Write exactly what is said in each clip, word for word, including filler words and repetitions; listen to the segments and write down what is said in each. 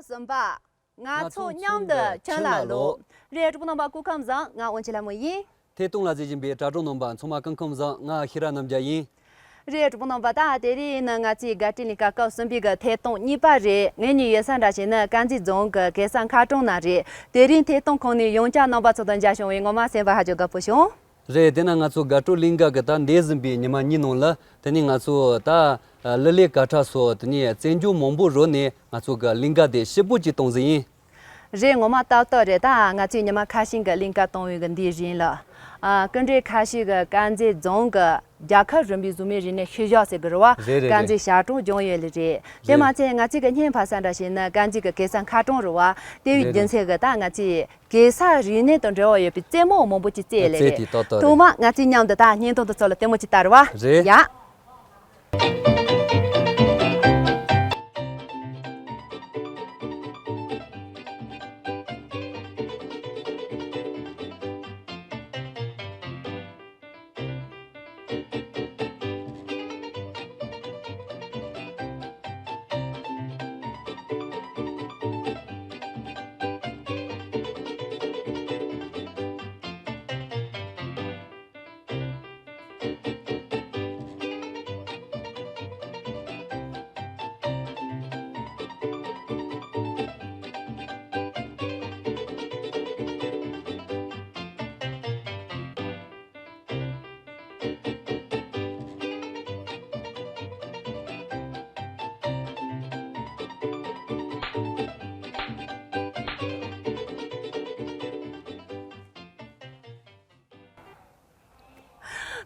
གསུམ་པ། ང་ཚོ་མཉམ་དུ་ཁྱོན་ལ་ལོག་རེད། གྲོགས་པོ་རྣམ་པ་སྐུ་ཁམས་བཟང་། ང་དབོན་ཆེན་ལྷ་མོ་ཡིན། ཐད་གཏོང་ལ་གཟིགས་བཞིན་པའི་དྲ་གྲོགས་རྣམ་པ་ཚང་མ་སྐུ་ཁམས་བཟང་། ང་ཤེས་རབ་རྣམ་རྒྱལ་ཡིན། རེད། གྲོགས་པོ་རྣམ་པ། ད་དེ་རིང་ནི་ང་ཚོའི་དགའ་སྤྲོའི་གླིང་ག་སྐབས་གསུམ་པའི་གི་ཐད་གཏོང་གཉིས་པ་རེད། ངའི་མྱིང་ཡོད་ས་འདྲ་བྱས་ན་དཀར་མཛེས་རྫོང་གི་གེ་སར་མཁར་གྲོང་ནས་རེད། དེ་རིང་ཐད་གཏོང་ཁང་ནས་ཡང་བསྐྱར་རྣམ་པ་ཚོ་དང་མཇལ་བྱུང་བས་ངོ་མ་སེམས་པ་ཧ་ཅང་དགའ་པོ་བྱུང་། རེད། དེ་ན་ང་ཚོ་དགའ་སྤྲོའི་གླིང་ག་གི་ད་འདས་ཟིན་པའི་ཉི་མ་གཉིས་ནང་ལ་དེ་ནས་ང་ཚོ་ད་གླུ་ལེན་གར་སྟེགས་སོགས་དེ་ནས་རྩེད་འཇོ་མང་པོ་རོལ་ནས་ང་ཚོ་གི་གླིང་ག་དེ་སྐྱིད་པོ་ཅིག་གཏོང་ཟིན་ཡིན། རེད། ངོ་མ་ཏག་ཏག་རེད། ད་ང་ཚོས་ཉི་མ་ཁ་ཤས་ཀྱི་གླིང་ག་གཏོང་བའི་གི་འདིའི་རིང་ལ། ཨ། སྐུ་མགྲོན་ཁ་ཤས་ཀྱིས་དཀར་མཛེས་རྫོང་གི་རྒྱལ་ཁབ་རིམ་པའི་གཟུགས་མེད་རིག་གནས་ཤུལ་བཞག་ཟེར་གི་རེད་བ། རེད་རེད། དཀར་མཛེས་ཞབས་གྲོང་སྦྱངས་ཡོད་ལེ་རེད། དེ་རེད། མ་ཚད་ང་ཚོས་གི་སྙན་ཕབ་ས་འདྲ་བྱས་ན་དཀར་མཛེས་གི་གེ་སར་མཁར་གྲོང་རེད་བ། དེ་བའི་རེད་རྒྱུ་རེད། མཚན་གི་ད་ང་ཚོས་གེ་སར་རིག་གནས་དང་འབྲེལ་བ་ཡོད་པའི་རྩེད་མོ་མང་པོ་ཅིག་རྩེས་ཡོད་ལེ་རེད། རྩེད་དེ་ཏག་ཏག་རེད། ཐོག་མ་ང་ཚོས་མཉམ་དུ་ད་བརྙན་ཐུང་དེ་ཚོ་ལ་ལྟད་མོ་ཅིག་ལྟ་རེད་བ། རེད། ཡ།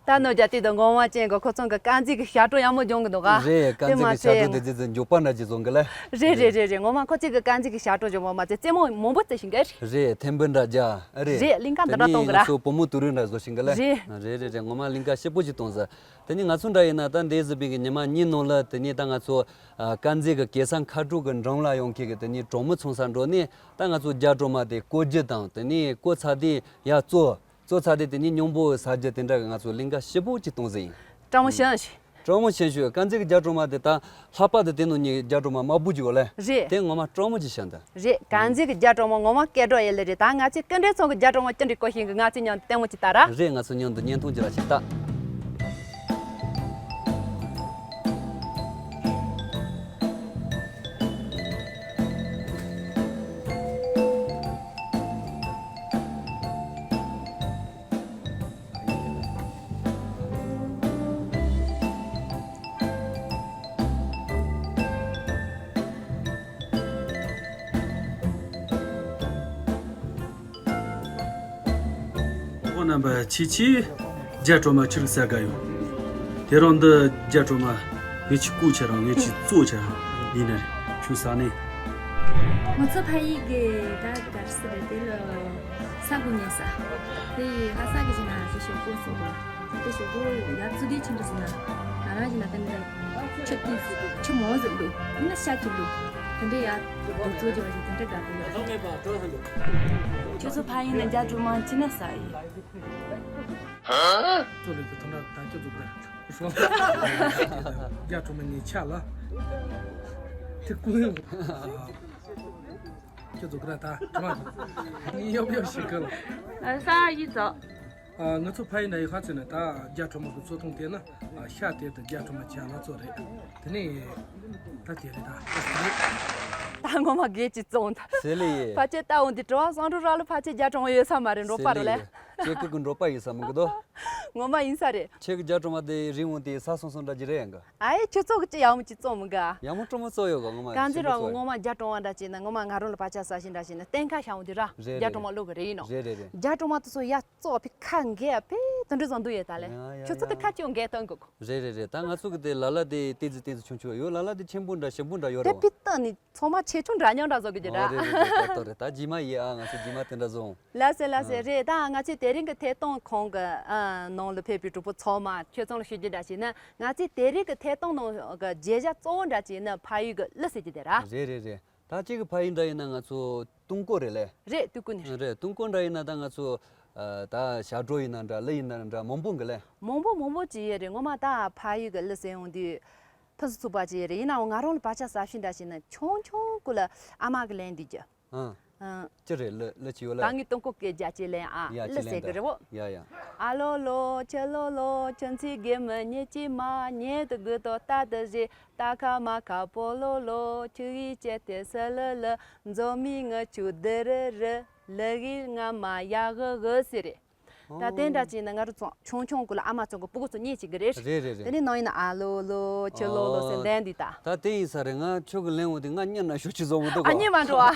ད་ནོར་རྒྱ་དེ་དང་མགོ་མ་ཅན་གི་ཁོ་ཚང་གི་དཀར་མཛེས་ཀྱི་ཞབས་བྲོ་ཡག་མོ་སྦྱོང་གི་འདུག་ག་རེད། དཀར་མཛེས་ཀྱི་ཞབས་བྲོ་དེ་ཙི་ཙི་མགྱོགས་པ་འདྲ་ཅིག་བཟོ་གི་ལ། རེད་རེད་རེད་རེད། ངོ་མ་ཁོ་ཚོས་གི་དཀར་མཛེས་ཀྱི་ཞབས་བྲོ་སྦྱོང་བ་མ་ཚད་རྩེད་མོ་མང་པོ་རྩེ་བཞིན་གི་རེད། རེད། ཐེམ་བུ་འདྲ་རྒྱག་རེད། རེད། གླིང་ག་འདི་འདྲ་གཏོང་གི་ར། ང་ཚོ་བུ་མོ་དུ་རུ་འདྲ་བཟོ་བཞིན་གི་ལ། རེད། རེད་རེད་རེད། ངོ་མ་གླིང་ག་སྐྱིད་པོ་ཅིག་གཏོང་ཟེར། དེ་ནི་ང་ཚོ་འདྲ་ཡིན་ན་ད་འདས་ཟིན་པའི་གི་ཉི་མ་གཉིས་ནང་ལ་དེ་ནི་ད་ང་ཚོ་ཨ་དཀར་མཛེས་གི་གེ་སར་མཁར་གྲོང་གི་འགྲམ་ལ་ཡོང་མཁན་གི་དེ་ནི་གྲོགས་མོ་ཚང་ས་འགྲོ་ནས་ད་ང་ཚོ་རྒྱ་གྲོ་མ་དེ་བརྐོ་རྒྱུ་དང་དེ་ནི་བརྐོས་ཚར་དེ་ཡར་བཙོ། བཙོ་ཚར་དེ་དེ་ནི་སྙིང་པོ་ཟ་རྒྱུ་དེ་འདྲ་གི་ང་ཚོ་གླིང་ག་སྐྱིད་པོ་ཅིག་གཏོང་ཟིན་ཡིན། སྤྲང་མོ་ཞན་ཞིག་སྤྲང་མོ་ཞན་ཞིག་དཀར་མཛེས་གི་རྒྱ་གྲོ་མ་དེ་ད་ལྷག་པར་དུ་དེ་ནང་ནས་རྒྱ་གྲོ་མ་དམར་པོ་ཅིག་ཡོད་ལེ། རེད། དེ་ངོ་མ་སྤྲང་མོ་ཅིག་ཤ་འདི། རེད། དཀར་མཛེས་གི་རྒྱ་གྲོ་མ་ངོ་མ་སྐད་གྲགས་ཡོད་ལེ་རེད། ད་ང་ཚོས་སྐུ་མགྲོན་ཚང་གི་རྒྱ་གྲོ་མ་ཅི་འདྲ་བརྐོ་བཞིན་གི་ང་ཚོས་མཉམ་དུ་ལྟད་མོ་ཅིག་ལྟ་ར། རེད། ང་ཚོ་མཉམ་དུ་བརྙན་ཐུང་ཅིག་ལ་ཞིག་ལྟ། ཨོ་རྣམ་པ་ཆེ་ཆེ། རྒྱ་གྲོ་མ་ཆི་རིགས་ཟ་ག་ཡོད། དེ་རིང་འདི་རྒྱ་གྲོ་མ་ངས་ཆི་བརྐོ་ཆ་རང་ངས་ཆི་བཙོ་ཆ་རང་ཡིན་ན་རེད། ཁྱོད་ཟ་ནས། ང་ཚོ་ཕ་ཡུལ་གི་ད་གར་སི་རེད། དེ་ལ་ས་གོ་ཉན་ས། དེ་ཡི་ཧ་ས་གི་ཞིག་ན་ཞིག་ཞོག་གོ་སོང་གོ། དེ་ཞོག་གོ་ཡ་ཚུ་དེ་ཆི་འདྲ་ཟེར་ན། ང་རང་ཞིག་ན་དེ་འདྲ་ཆུ་ཏི་ཟེར་གོ། ཆུ་མོ་ཟེར་གོ། ཡིན་ན་ཤ་ཆུ་ལུ། དེ་འདྲ་ཡ་དུ་ཚོ་ཇོ་ཞིག་དེ་འདྲ་ག་གོ་ཡ། ཁྱོད་ཚོ་ཕ་ཡུལ་ན་རྒྱ་གྲོ་མ་ཆི་ན་ས་ཡི། ཙོ་ལེ་གི་ཐོན་ད་ད་ཁྱོད་ཚོ་ག་རྒྱ་གྲོ་མ་ནི་ཆ་ལ། དེ་ཀུན། ཁྱོད་ཚོ་ག་ར་ད་གྲོ་མ་ནི་ཡོབ་ཡོབ་ཞིག་གི་ལ། ས་ཡི་ཚོ། ང་ཚོ་ཕ་ཡུལ་ན་ཡི་ཧ་ཚེ་ན་ད་རྒྱ་གྲོ་མ་གི་བཙོ་ཐུང་དེ་ན་ཤ་དེ་དང་རྒྱ་གྲོ་མ་ཆ་ལ་ཚོ་རེད། དེ་ནས་ད་དེ་རེད་ད། ད་ངོ་མ་གེ་ཅི་བཙོང་ད། ཟེར་ལེ་ཡེ། ཕ་ཆེ་ལྟ་འོང་དེ་གྲོ་བ་སང་འགྲོ་ར་ལ་ཕ་ཆེ་རྒྱ་གྲོ་མ་ཡོད་ས་མ་རེད། འགྲོ་པ་རོ་ལེ། ཁྱེད་ཀྱི་གི་འགྲོ་པ་ཡིན་ས་མི་གི་དོ། ངོ་མ་ཡིན་ས་རེད། ཁྱེད་ཀྱི་རྒྱ་གྲོ་མ་དེ་རིང་འོང་དེ་ས་སོང་སོང་འདྲ་ཅི་རེད་ཡང་གི། ཨ་ཡེ་ཁྱོད་ཚོ་གི་ཅི་ཡག་མོ་ཅི་བཙོང་མི་ག། ཡག་མོ་སྤྲོ་མོ་བཙོང་ཡོད་གི་ངོ་མ་གང་ཅི་ཆེན་པོ་ར་བཙོང་ཡོད། ངོ་མ་རྒྱ་གྲོ་མ་འདྲ་ཅི་ན་ངོ་མ་ང་རང་ལ་ཕ་ཆ་ས་ཞིང་འདྲ་ཅི་ན་གཏན་ཁ་ཤ་འོང་དེ་ར། རེད་རྒྱ་རེད་གྲོ་མ་ལུག་གི་རེད་ཡིན་ནོ། རེད་རེད་རེད། རྒྱ་གྲོ་མ་དེ་ཚོ་ཡ་བཙོག་པའི་ཁ་འགས་ཡ་པེ་དུ་འདྲི་བཟང་འདུག་ཡོད་ད་ལེ། ཡ་ཡ་ཁྱོད་ཚོ་ཡ་དེ་ཡ། ཁ་ཅིག་འགས་གཏོང་གི་གོ། རེད་རེད་རེད། ད་ང་ཚོ་གི་དེ་ལ་ལ་དེ་ཏེ་ཙི་ཏེ་ཙི་ཆུང་ཆུང་ཡོད། ལ་ལ་དེ་ཆེན་པོ་འདྲ་ཞིམ་པོ་འདྲ་ཡོད་དེ་རེད་བ། པི་ཏི་ནི། ཚང་མ་ཆེ་ཆུང་འདྲ་མཉམ་འདྲ་བཟོ་གི་རེད་ཨོ་ར། རེད་རེད་རེད། ཏག་ཏག་རེད། ད་རྗེས་མ་ཡིན་ཨ། ང་ཚོ་རྗེས་མ་དེ་འདྲ་བཟོ་འོང་། ལགས་སེ་ལགས་སེ། ཨ། རེད། ད་ང་ཚོས་དེ་རིང་གི་ཐད་གཏོང་ཁང་གི་ཨ་ནང་ལ་ཕེབས་པའི་གྲོགས་པོ་ཚང་མ་ཁྱོད་ཚང་ལ་ཞུ་རྒྱུ་འདྲ་བྱས་ན། ང་ཚོས་དེ་རིང་གི་ཐད་གཏོང་ནང་གི་བརྗོད་བྱ་གཙོ་བོ་འདྲ་བྱས་ན་ཕ་ཡུལ་གི་གླུ་ཟེར་རྒྱུ་དེ་ར། རེད་རེད་རེད། ད་གཅིག་གི་ཕ་ཡུལ་འདྲ་ཡིན་ན་ང་ཚོ་ཏུང་ཀོ་རེད་ལེ། རེད། ཏུང་ཀོ་ནས། རེད། ཏུང་ཀོ་འདྲ་ཡིན་ན་ད་ང་ཚོ་ཨ་ད་ཞབས་བྲོ་ཡིན་ན་འདྲ་གླུ་ཡིན་ན་འདྲ་མང་པོ་འགི་ལེ། མང་པོ་མང་པོ་ཅིག་ཡོད་རེད། ངོ་མ་ད་ཕ་ཡུལ་གི་གླུ་ཟེར་ཡོང་དུས། ཕུན་སུམ་ཚོགས་པ་ཅིག་རེད། ཡིན་ནའང་ང་རང་ལ་བག་ཆགས་ཟབ་ཤོས་འདྲ་ཞིག་ནི་ཆུང་ཆུང་གུ་ལ་ཨ་མ་གི་ལན་འདི་རྒྱུ། ཨང་། ཨང་། ཅི་རེད། ལ་ལ་ཅི་ཡོད་ལ། ད་ངས་སྟོན་ཁོག་སྐད་རྒྱག་ཅེས་ལན་ཨ་ཡ་ལ་ཅི་ཟེར་ལན་གི་ད་རེད་བོ། ཡ་ཡ། ཨ་ལོ་ལོ་ཁྱི་ལོ་ལོ་ཁྱི་མཚེས་དགེ་མི་ཉེ་ཅི་མ་ཉེ་དུ་དགོས་དོ་ལྟ་དུ་བཞེས། ད་ཁ་མ་ཁ་པོ་ལོ་ལོ་ཁྱི་ཡི་ཅེ་དེ་སི་ལི་ལི། མཛོ་མི་ངུ་ཆུ་དི་རི་རི། ལི་གི་ང་མ་ཡ་གི་གི་སི་རེད། ད་དེ་འདྲ་ཅིག་ནི་ང་རུ་ཚོ་ཆུང་ཆུང་གུ་ལ་ཨ་མ་ཚོ་གི་སྤུ་གུ་ཚོ་ཉེ་ཅིག་གི་རེད། རེད་རེད་རེད། དེ་ནས་ནང་ཡིན་ན་ཨ་ལོ་ལོ་ཁྱི་ལོ་ལོ་ཟེར་ལན་འདི་ད། ད་དེ་ཡིན་ས་རེད། ང་ཁྱོད་ཀྱི་ལན་འོ་དེ་ང་སྙན་ན་ཤོག་ཅི་བཟོ་མི་འདུག་གོ། ཨ་སྙན་མ་འགྲོ་ཨ།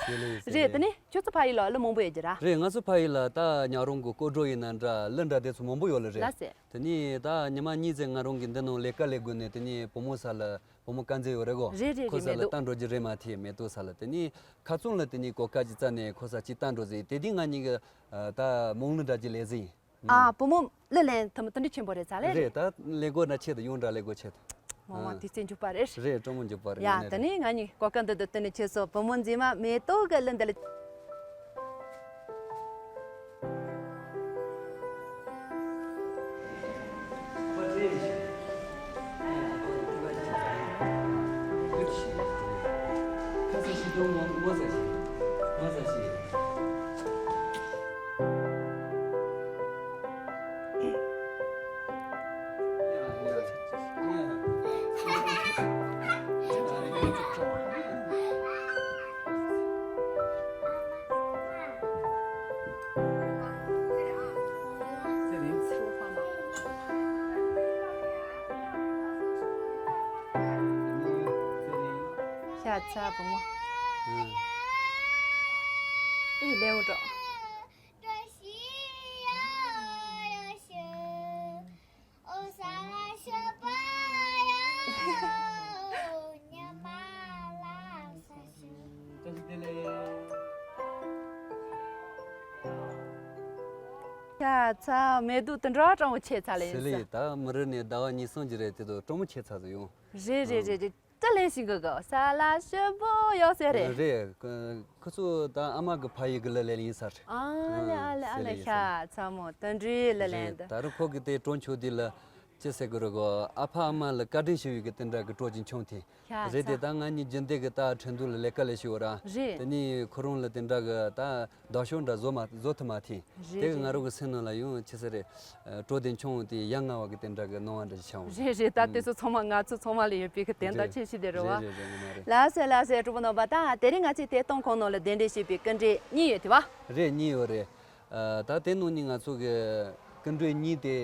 ཟེར་ལེ་ཟེར་རེད། ལེ། དེ་ནས་ཁྱོད་ཚོ་ཕ་ཡུལ་ལ་ལོ་མང་པོ་ཡོད་ཀྱི་ར། རེད། ང་ཚོ་ཕ་ཡུལ་ལ་ད་ཉག་རོང་གི་སྐོར་བྲོ་ཡིན་ན་འདྲ་ལི་འདྲ་དེ་ཚོ་མང་པོ་ཡོད་ལ་རེད། ལ་ཟེར། དེ་ནས་ད་ཉི་མ་གཉིས་ཙམ་ང་རང་གི་འདི་ནང་ལས་ཀ་ལས་དགོས་ནས་དེ་ནས་བུ་མོ་ས་ལ་བུ་མོ་དཀར་མཛེས་ཡོད་རེད་གོ། རེད་རེད་ཁོ་རེད། ས་ལ་མེ་ཏོག་ལྟ་འགྲོ་རྒྱུ་རེད་མ་ཐེ་མེ་ཏོག་ས་ལ། དེ་ནས་ཁ་ཚོན་ལ་དེ་ནས་གོ་སྐབས་ཅིག་བཙལ་ནས་ཁོ་ས་ཅིག་ལྟ་འགྲོ་ཟེར། དེ་དུས་ང་གཉིས་ཀྱི་ཨ་ད་རྨོངས་ལུས་འདྲ་ཅིག་ལས་ཟིན། ཨ་བུ་མོ་ལི་ལན་ཐུ་མི་དེ་འདྲ་ཆེན་པོ་རེད་ཚ་ལེ་རེད། རེད། ད་ལས་སྒོ་འདྲ་ཆེ་དུ་ཡོང་འདྲ་ལས་སྒོ་ཆེ་དུ། མོ་མ་ཨ་དུས་ཚོད་འཇུག་པ་རེད། རེད། སྤྲང་མོ་འཇུག་པ་རེད། ཡ་ཡིན་ནི་དེ་རེད། ནས་ང་གཉིས་གོ་སྐབས་འདི་དུ་བསྟུན་ནས་ཁྱེད་ཚོ་བུ་མོ་མཛེས་མ་མེ་ཏོག་གི་ལི་འདི་ལ། ཤ་ཚ་བུ་མོ། ཨེ་ལེའུ་འགྲོ། ཤ་ཚ་མེ་དུ་དུ་འགྲོ་སྤྲང་བོ་ཆེ་ཚ་ལེ་ཡིན་ས། ཟེར་ལེ་ད་མི་རི་ནས་ཟླ་བ་གཉིས་གསུམ་གྱི་རེད་དེ་དུ་སྤྲང་མོ་ཆེ་ཚ་ཟིག་ཡོང་། རེད་རེད་རེད་རེད། ད་ལན་ཞིག་གི་གི་ས་ལ་ཞི་བོ་ཡོད་ཟེར་རེད། རེད། ཁོ་ཚོ་ད་ཨ་མ་གི་ཕ་ཡུལ་གི་ལ་ལེ་ཡིན་ས་རེད། ཨ་ལེ་ཨ་ལེ་ཨ་ལེ་ཤ་ཚ་མོ་དོན་འགྲུལ་ལ་ལེན་དུ། ད་རུང་ཁོ་གི་དེ་གྲོང་ཆོག་དེ་ལ་ཅི་ཟེར་གི་རེད་གོ། ཨ་ཕ་ཨ་མ་ལ་བཀའ་དྲིན་ཞུ་བའི་གི་དེ་འདྲ་གི་གྲོགས་ཀྱི་འཆོང་དེ། ཤ་རེད་དེ། ཚ། ད་ང་གཉིས་རྒྱུན་ལྡན་གི་ད་ཁྲིན་ཏུའུ་ལ་ལས་ཀ་ལས་ཞུ་བ་ར། རེད། དེ་ནས་ཁོ་རང་ལ་དེ་འདྲ་གི་ད་ཟླ་ཤོག་འདྲ་བཟོ་མ་བཟོ་ཐུབ་མ་ཐེ། རེད་དེ་གི་རེད་ང་རང་རེད། གི་སེམས་ནང་ལ་ཡང་ཅི་ཟེར་རེད། ཨ་གྲོགས་དེ་མཆོང་དེ་ཡ་ང་བ་གི་དེ་འདྲ་གི་སྣང་བ་འདྲ་ཞིག་ཤར་འོང་། རེད་རེད། ད་ཨུམ། དེ་ཚོ་ཚང་མ་ང་ཚོ་ཚང་མ་ལ་ཡོད་པའི་གི་དེ་འདྲ་རེད། ཆེ་ཤི་དེ་རེད་བ། རེད་རེད་རེད། ངོ་མ་རེད། ལགས་སེ་ལགས་སེ་གྲོགས་པོ་རྣམ་པ། ད་དེ་རིང་ང་ཚོའི་ཐད་གཏོང་ཁང་ནང་ལ་གདན་འདྲེན་བྱས་པའི་སྐུ་མགྲོན་གཉིས་ཡོད་དེ་བ། རེད། གཉིས་ཡོད་རེད། ཨ་ད་དེ་ནང་ནས་ང་ཚོ་གི་སྐུ་མགྲོན་གཉིས་དེ་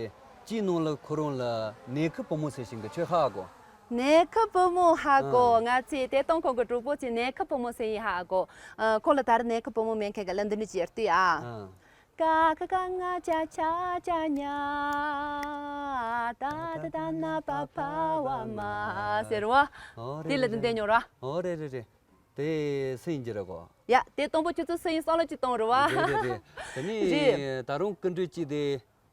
གཅིག་ནང་ལ་ཁོ་རང་ལ་ནེ་ཁི་བུ་མོ་ཟེར་ཞིང་གི་ཆོས་ཧ་གོ། ནེ་ཁི་བུ་མོ་ཧ་གོ། ཨ། ང་ཚོའི་ཐད་གཏོང་ཁང་གི་གྲོགས་པོ་ཚོས་ནེ་ཁི་བུ་མོ་ཟེར་ཡིན་ཧ་གོ། ཨ་ཁོ་ལ་ད་རེས་ནེ་ཁི་བུ་མོ་མེད་མཁན་གི་ལ་འདི་འདྲ་ཅིག་ཡར་ལྟོས་ཨ། ཨ། ཀ་ཁ་ག་ང་ཅ་ཆ་ཅ་ཉ། ད་ད་ད་ན་པ་ཕ་བ་མ་ཟེར་བ། ཨོ་རེད། དེ་ལ་རེད་འདི་རེད། འདས་མྱོང་ར། ཨོ་རེད་རེད་རེད། དེ་སུ་ཡིན་གྱི་རེད་གོ། ཡ་དེ་དང་པོ་ཁྱོད་ཚོ་སུ་ཡིན་བསམ་བློ་ཅིག་གཏོང་རེད་བ། རེད་རེད་རེད། དེ་ནས་རེད། ད་རུང་སྐུ་མགྲོན་གཅིག་དེ།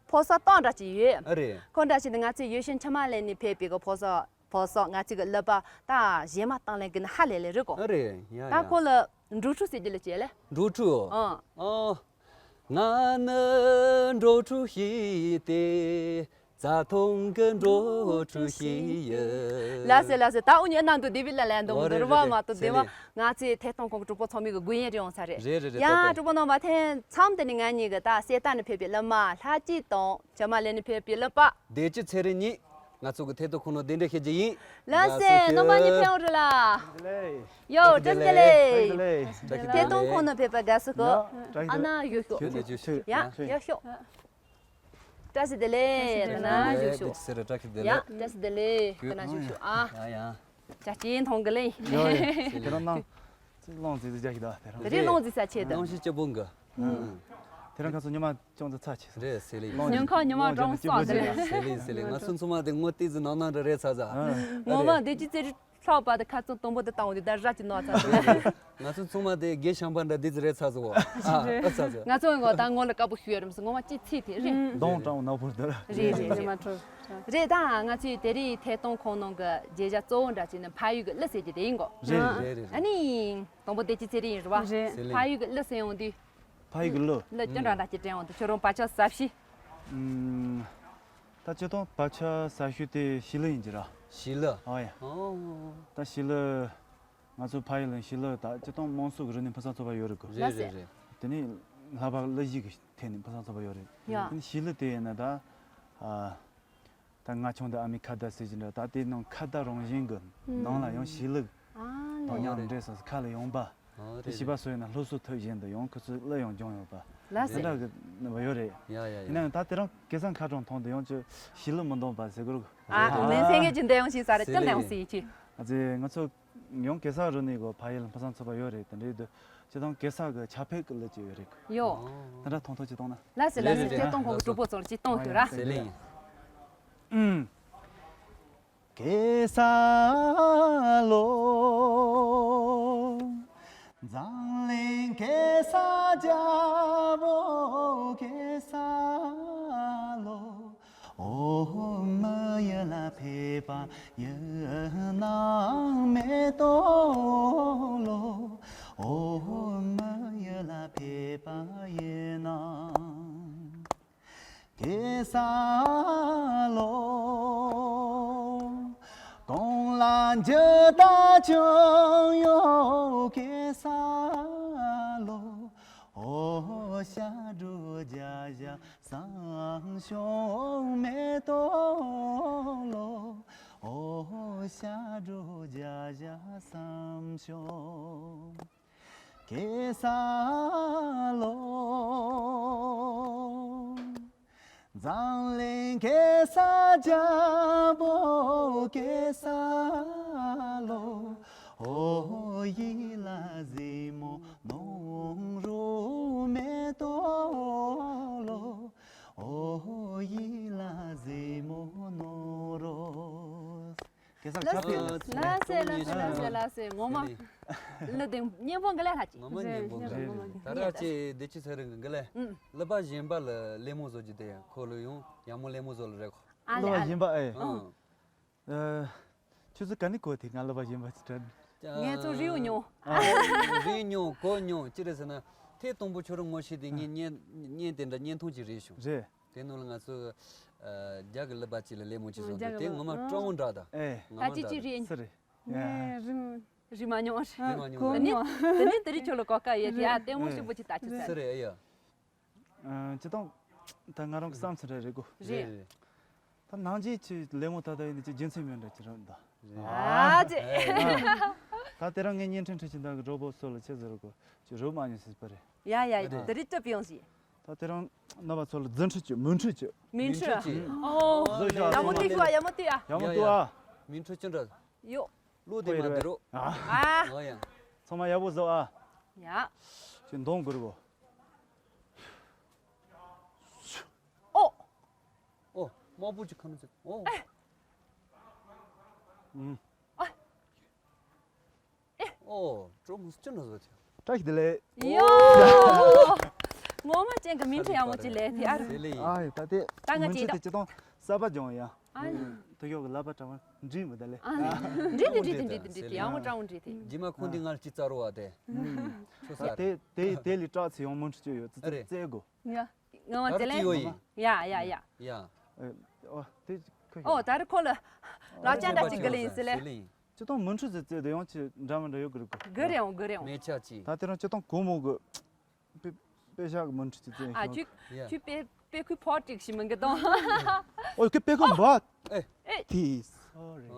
ཕོ་གསར་སྟོང་འདྲ་ཅིག་ཡོད། ཨ་རེད། ཁོ་འདྲ་ཞིག་ནི་ང་ཚོའི་ཡུལ་ཤུལ་འཆི་མ་ལེན་ནས་ཕེབས་པའི་གི་ཕོ་གསར་ཕོ་གསར་ང་ཚོའི་གི་ཀླད་པ་ད་གཞས་མ་བཏང་ལེན་གི་ནི་ཧ་ལས་ལེ་རེད་གོ། ཨ་རེད། ཡ་ད་ཡ། ཁོ་ལ་འགྲོ་ཕྲུག་ཟེར་རྒྱུ་ལ་བྱས་ལེ། འགྲོ་ཕྲུག་ཨང་། ཨོ། ང་ནི་འགྲོ་ཕྲུག་ཞིག་སྟེ། རྩྭ་ཐང་གི་འགྲོ་ཕྲུག་ཞིག་ཡིན། ལགས་སེ་ལགས་སེ། ད་འུ་གཉིས་གནང་འདུག་དེ་བི་ལ་ལན་འདུག་ཨོ་འདི་རེད་རེད་རེད་མ་གཏོགས་དེ་མ་ཟེར་ལེ། ང་ཚོའི་ཐད་གཏོང་ཁང་གི་གྲོགས་པོ་ཚང་མའི་གི་དགོས་ཡས་རེད་ཡོང་ས་རེད། རེད་རེད་རེད། ཡ་ཏོག་ཏོག་གྲོགས་པོ་རྣམ་པ་ཐེངས་མཚམས་དེ་ནི་ང་གཉིས་གི་ད་གསེར་རྟ་ནས་ཕེབས་པའི་གླུ་མ་ལྷ་སྐྱིད་དང་ཇ་མ་ལེ་ནས་ཕེབས་པའི་གླུ་པ། བདེ་སྐྱིད་ཚེ་རིང་གཉིས་ང་ཚོ་གི་ཐད་གཏོང་ཁང་ནང་གདན་འདྲེན་ཞུ་རྒྱུ་ཡིན། ལགས་སེ་རྣམ་པ་གཉིས་ཕེབས་ཡོང་རེད་ལ། ཡོ་བཀྲ་ཤིས་བདེ་ལེགས། བཀྲ་ཤིས་བདེ་ལེགས། ཐད་གཏོང་ཁང་ནང་ཕེབས་པ་དགའ་བསུ་ཞུ། ཨ་ན་ཡོད་ཤོག་ཡོད་ཤོག་ཡ་ཡོད་ཤོག་བཀྲ་ཤིས་བདེ་ལེགས། ད་ན་བཞུགས་ཤོག་བཀྲ་ཤིས་བདེ་ལེགས། ཡ་བཀྲ་ཤིས་བདེ་ལེགས། ད་ན་བཞུགས་ཤོག་ཨ། ཡ་ཡ། ཅག་ཅིན་མཐོང་གི་ལེ། ཡོ་ཡ། དེ་རང་ནང་ལོང་ཙི་ཙི་རྒྱག་གི་ད་དེ་རང་། དེ་རིང་ལོང་ཙི་ས་ཆེ་ད། ནང་ཞིག་སྐྱིད་པོ་འགའ། དེ་རང་ཁ་སང་ཉི་མ་ཅུང་ཙི་ཚ་ཆེ་སོང་། རེད་ཟེར་ལེ། ཉིན་ཁ་ཉི་མ་གྲང་སོང་ཟེར་ལེ། ཟེར་ལེ་ཟེར་ལེ། ང་ཚོ་ཚང་མ་དེ་ངོ་ཏི་ཙི་ནང་ནང་འདྲ་རེད་ཚ་ཚ། ངོ་མ་བདེ་སྐྱིད་ཚེ་རིང་ལྷག་པ་དེ་ཁ་ཚོན་དང་པོ་དེ་བཏང་འོང་དེ་ད་ར་ཅིག་ནོར་ཚ་ཚ། ང་ཚོ་ཚང་མ་དེ་རྒན་ཤམ་པ་འདྲ་འདི་ཙི་རེད་ཚ་ཚ་གོ། ཨ་ཨ་ཚ་ཚ། ང་ཚོ་ངོ་ད་ངོ་ལ་དཀར་པོ་ཞུ་ཡ་རེད་མི་སྲིད་ངོ་མ་ཅི་ཚིག་དེ་རེད། གདོང་དྲང་ནག་པོ་འདུག་རེད་རེད་རེད། རེད་མ་འཕྲོད། རེད་ད་ང་ཚོའི་དེ་རིང་ཐད་གཏོང་ཁང་ནང་གི་མཇལ་བྱ་གཙོ་བོ་འདྲ་ཅིག་ནི་ཕ་ཡུལ་གི་གླུ་ཟེར་གྱི་དེ་ཡིན་གོ། རེད་རེད་རེད། ཨ་ནི་དང་པོ་བདེ་སྐྱིད་ཚེ་རིང་ཡིན་རེད་བ། ཟེར་ལེ། ཕ་ཡུལ་གི་གླུ་ཟེར་ཡོང་དུས། ཕ་ཡུལ་གི་གླུ། གླུ་ཅི་འདྲ་འདྲ་ཅིག་དྲན་ཡོང་དུས་ཁྱོད་རང་བག་ཆགས་ཟབ་ཤོས། ཨུམ། ད་སྤྱིར་བཏང་བག་ཆགས་ཟབ་ཤོས་དེ་ཞི་ལི་ཡིན་གྱི་ར། ཞི་ལི། ཨོ་ཡ། ཨོ། ད་ཞི་ལི། ང་ཚོ་ཕ་ཡུལ་ལ་ཞི་ལི་ད་སྤྱིར་བཏང་དམངས་སྲོལ་གྱི་རིག་གནས་ཕུན་སུམ་ཚོགས་པ་ཡོད་རེད་གོ། རེད་རེད་རེད། དེ་ནས་ལྷག་པར་གླུ་གཞས་ཀྱི་ཐད་ནས་ཕུན་སུམ་ཚོགས་པ་ཡོད་རེད། ཡ། དེ་ནས་ཞི་ལི་དེ་ཡིན་ན་ད། ཨ། ད་ང་ཆུང་དུས་ཨ་མས་ཁ་བརྡ་ཟེར་གྱི་འདྲ། ད་དེ་ནང་ཁ་བརྡ་རང་བཞིན་གྱི་ནང་ལ་ཡང་ཞི་ལི་ཨ་དང་ཡང་འདྲེས་སོང་ཁ་ལ་ཡོང་པ། ཨ་དེ་རེད་ཞིབ་པ་སོ་ཡིན་ན་སློབ་གསོ་ཐོབ་བཞིན་དུ་ཡང་ཁོ་ཚོས་གླུ་ཡང་སྦྱོང་ཡོད་པ། ལགས་སེ། དེ་འདྲ་གི་ནི་ཡོད་རེད། ཡ་ཡ་ཡིན་ཡ། ནའང་ད་དེ་རིང་གེ་སར་ཁ་གྲངས་མཐོང་དུས་ཡང་ཅི་ཞི་ལི་མི་འདོན་པ་ཟེར་གི་རུ། ཨ་ཨ་ལན་སེང་གེ་ཅི་འདྲ་ཡང་ཞིག་ས་རེད་ཅི་འདྲ་ཡང་སྲིད་ཅི། ཨ་ཙི་ང་ཚོ་ཡང་གེ་སར་རུ་ནས་གོ་ཕ་ཡུལ་ཕུན་སུམ་ཚོགས་པ་ཡོད་རེད། དེ་འདྲའི་དུ་ཅི་དང་གེ་སར་གི་ཆ་ཕེབས་ཀྱི་གླུ་ཅི་ཡོད་རེད། ཡོ། དེ་འདྲ་མཐོང་ཐོག་ཅི་གཏོང་ན། ལགས་སེ་ལགས་སེ་ལགས་སེ། ཅི་གཏོང་ཁོང་གི་གྲོགས་པོ་ཚོར་ཅི་གཏོང་ཞུ་ར། ཟེར་ལེ་ཡིན། ཨུམ། གེ་སར་ལོ། འཛམ་གླིང་གེ་སར་རྒྱལ་པོ་གེ་སར་ལོ། ཨོ་མི་ཡུལ་ལ་ཕེབས་པ་ཡིན་ན་མེ་ཏོག་ལོ། ཨོ་མི་ཡུལ་ལ་ཕེབས་པ་ཡིན་ན། གེ་སར་ལོ། གོང་ལ་འཇུ་ད་ཅུང་ཡོད་གེ་སར་ལོ། ཨོ་ཞབས་བྲོ་རྒྱག་བཞག་བསམ་བྱུང་མེ་ཏོག་ལོ། ཨོ་ཞབས་བྲོ་རྒྱག་བཞག་བསམ་བྱུང་། གེ་སར་ལོ། འཛམ་གླིང་གེ་སར་རྒྱལ་པོ་གེ་སར་ལོ། ཨོ་ཡིད་ལ་ཟིན་མོ་ནོར་རོ་མེ་ཏོག་ལོ། ཨོ་ཡིད་ལ་ཟིན་མོ་ནོར་རོ། གེ་སར་ལགས་ཆ་ཕེབས་ལགས་སོ། ལགས་སེ་ལགས་སེ་ལགས་སེ་ལགས་སེ། ངོ་མ་ལ་དེ་སྙན་པོ་འགི་ལས་ལྷ་ཅིག་ངོ་མ་སྙན་པོ་འགི་ལས། ད་ར་ཅེ་བདེ་ཆུ་ཚེ་རིང་གི་འགི་ལས། ཨུམ། གླུ་པ་གཞན་པ་ལ་གླུ་མོ་བཟོ་རྒྱུ་དེ་ཁོ་ལོ་ཡང་ཡག་མོ་གླུ་མོ་བཟོ་ལ་རེད་ཁོ། ཨ་ལེ་གླུ་པ་ཨ་ལེ། གཞན་པ་ཨེ། ཨང་། ཨ། ཁྱོད་ཚོ་ག་ནས་གོ་དེ་ང་གླུ་པ་གཞན་པ་ཅིག་དྲན། ངས་ཚོ་རིའུ་ཉོ། ཨ། རིའུ་ཉོ་གོ་ཉོ་ཅི་རེད་ཟེར་ན། ཐེངས་དང་པོ་ཁྱོད་རང་ངོ་ཤེས་དེ་ངས་བརྙན་བརྙན་དེ་འདྲ་བརྙན་ཐུང་ཅིག་རེད་བྱུང་། རེད། དེ་ནང་ལ་ང་ཚོ་ཨ་རྒྱ་གི་གླུ་པ་ཅིག་ལ་གླུ་མོ་ཅིག་བཟོ་འདུག་རྒྱ་གི་དེ་ངོ་མ་ཨ་སྤྲང་བོ་འདྲ་དང་། ཨེ། ངོ་མ་ད་ཅི་འདྲ་ཅི་དང་། རེད། སུ་རེད། ཡ། ངས་རིང་རིག་མ་མྱོང་བ་རེད། རིག་མ་མྱོང་། དེ་ནི་དེ་ནི་དེ་རིང་ཁྱོད་ལ་གོ་སྐབས་ཡོད་དེ་ཡ་ལྟད་མོ་ཞིག་པོ་ཅིག་ལྟ་ཅི་ཟེར། སུ་རེད་ཨེ་ཡ། ཨ། སྤྱིར་བཏང་ད་ང་རང་གི་བསམ་ཚུལ་རེད་རེད་གོ། རེད། རེད་རེད། ད་ནང་ཆེན་ཆེ་གླུ་མོ་ད་ལྟ་ཡིན་ན་ཅི་རྒྱུ་མཚན་མེད་འདྲ་ཅི་རེད་ད། ཨ་ཙི། ད་དེ་རིང་ངས་བརྙན་འཕྲིན་ཁྲོད་ཀྱི་ད་གི་གྲོགས་པོ་ཚོ་ལ་ཆི་ཟེར་གོ་ཅི་རུ་མ་ཉོ་སྲིད་པ་རེད། ཡ་ཡ་ཡ། དེ་རིང་སྐྱོབ་ཡོང་ཞིག་ད་དེ་རིང་རྣམ་པ་ཚོ་ལ་རྫུ་འཕྲུལ་གྱི་མུན་འཕྲུལ་གྱི། མུན་འཕྲུལ། ཨོ། བཟོ་ཞིག་ཡ་མོ་ཏི་ཤུ་ཡ་མོ་ཏི་ཡ། ཡ་མོ་ཏི་ཨ། མུན་འཕྲུལ་ཅི་འདྲ། ཡོ། བློ་དེ་མ་འདི་རོ། ཨ། ཨོ་ཡ། ཚང་མ་ཡག་པོ་བཟོ་ཨ། ཡ། ཅི་འདོང་དགོས་རེད་གོ། ཨོ། ཨོ། དམར་པོ་ཅིག་ཁ་ནས་ཟེར། ཨོ། ཨེ། ཨུམ། ཨ། ཨོ། ཀྲོ་མོ་སི་ཅི་ན་བཟོ་ཐལ། བཀྲ་ཤིས་བདེ་ལེགས། ཡོ། ངོ་མ་ཅན་གྱི་མིང་ཁྲི་ཡག་མོ་ཅིག་ལས་དེ་ཨ་རུ། ཟེར་ལེ་ཡིན། ཨ་ཡི་ད་དེ་ད་ང་མིང་ཁྲི་ཅིག་དེ་ད་ཅི་དང་གསར་པ་སྦྱོང་ཡ། ཨ་ཡི། ཐུ་ཡོག་གི་ལབ་པ་གྲྭ་བ་འགྲིག་མི་ད་ལེ། ཨ་ཡི། འགྲིག་འདི་འགྲིག་འདི་འགྲིག་འདི་འགྲིག་ཡག་མོ་ཀྲང་འགྲིག་དེ། རྗེས་མ་ཁོང་འདི་ང་ལ་ཅི་བཙལ་རོ་བ་དེ། ཨུམ། ཆོ་ས་ད་རེད། དེ་དེ་དེ་ལས་སྐྲག་ཚེ་ཡང་མིང་ཁྲི་ཅོ་ཡོད་ཙི་ཙི་ཨ་རེད། ཙེ་གོ། ཡ། ང་བ་ད་དེ་ལེ། ཡོ་ཡིན། ཡ་ཡ་ཡ། ཡ། ཨ། ཨོ་དེ་ཁོ་ཤོག་ཨོ་ད་རེ་ཁོ་ལ་ལ་ཅན་ད་ཅིག་གི་ལེ་ཡིན་ཟེར་ལེ། ཟེར་ལེ་ཡིན། ཅི་ཐོང་མུན་ཁྲུ་ཟེར་ཙེ་དེ་ཡང་ཅི་འདྲ་མི་འདྲ་ཡོད་གི་རེད་གོ། གི་རེད་འོང་གི་རེད་འོང་། མེ་ཆ་ཅི། ད་དེ་རང་ཅི་ཐོང་གོ་མོ་གི་པེ་པེ་ཤག་གི་མུན་ཁྲུ་ཅི་ཙེ་ཨ་ཤོག་ཅི་ཡ། ཅི་པེ་པེ་ཁུ་ཕོ་ཏིག་ཤི་མི་འགི་དང་། ཨོ་ཁི་པེ་ཁུ་འབའ། ཨེ། ཨེ། ཏི། སོ་རི།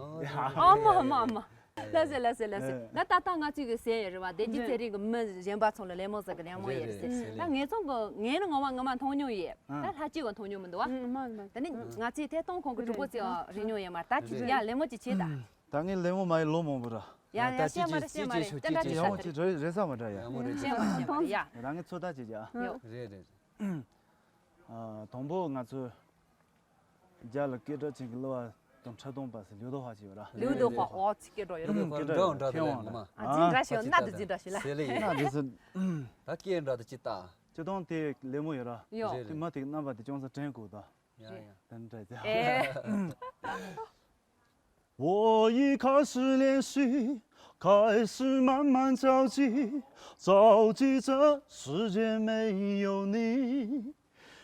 ཨ་མ་ཨ་མ་ཨ་མ། ལ་ཟེ་ལ་ཟེ་ལ་ཟེ། ཨེ། ད་ད་ད་ང་ཚོའི་གི་ཟེ་ཡོད་རེད་བ། དེ་ཅི་ཚེ་རིང་གི་མི་གཞན་པ་ཚོ་ལ་ལེ་མོ་ཟེར་གི་ལེ་མོ་ཡོད་རེད་ཟེར། རེད་རེད། ད་ངེད་ཚོ་གི་ངས་ནི་ངོ་མ་ངོ་མ་མཐོང་མྱོང་ཡོད། ཨ། ད་ལྷ་སྐྱིད་གི་མཐོང་མྱོང་མི་འདུག་བ། ཨ་མ་མ། ད་ནི་ང་ཚོའི་ཐད་གཏོང་ཁང་གི་གྲོགས་པོ་ཚོ་རེ་མྱོང་ཡོད་མ་རེད། ད་ཅི་ཡ་ལེ་མོ་ཅི་བྱེད་ད། ད་ངས་ལེ་མོ་མ་ཡི་ལོ་མང་པོ་ར། ཡ་ཡ་ད་བཤད་མ་རེད་བཤད་མ་རེད། ད་ད་ཅི་ཡ་ཡ་མོ་ཅི་རེ་རེ་ས་མ་འདྲ་ཡ། ཡ་མོ་རེ་བཤད་མ་བཤད་མ་རེད་ཡ། ད་ངས་ཚོད་ལྟ་བྱེད་ཀྱི་ཨ། ཡོ། རེད་རེད། ཨ། དང་པོ་ང་ཚོ་རྒྱ་ལ་སྐད་གྲགས་ཅན་གྱི་གླུ་བ་དང་ཁྲི་སྟོང་པ་ཟེར་ལིའུ་ཏོ་ཧྭ་ཅིག་ཡོད་ར། ལིའུ་ཏོ་ཧྭ་ཨོ་ཚིག་སྐད་གྲགས་ཡོད་ར། ལིའུ་ཏོ་ཧྭ་འདྲ་འདྲ་ཁེ་དབང་ར། ཨ་ཅི་འདྲ་ཞིག་ན་དེ་ཅི་འདྲ་ཞིག་ལ། ཟེར་ལེ་ཡིན། ན་དེ་ཟེར། ད་སྐད་འདྲ་དེ་ཅི་ལྟ། ཅི་དང་དེ་ལེ་མོ་ཡོད་ར། ཡོ། རེད་རེད། དེ་མ་དེ་རྣམ་པ་དེ་ཅུང་ཟད་དྲན་དགོས་ད། ཡ་ཡ། དེ་འདྲ་ཟེར། ཨེ། 我已开始练习，开始慢慢着急，着急这世界没有你，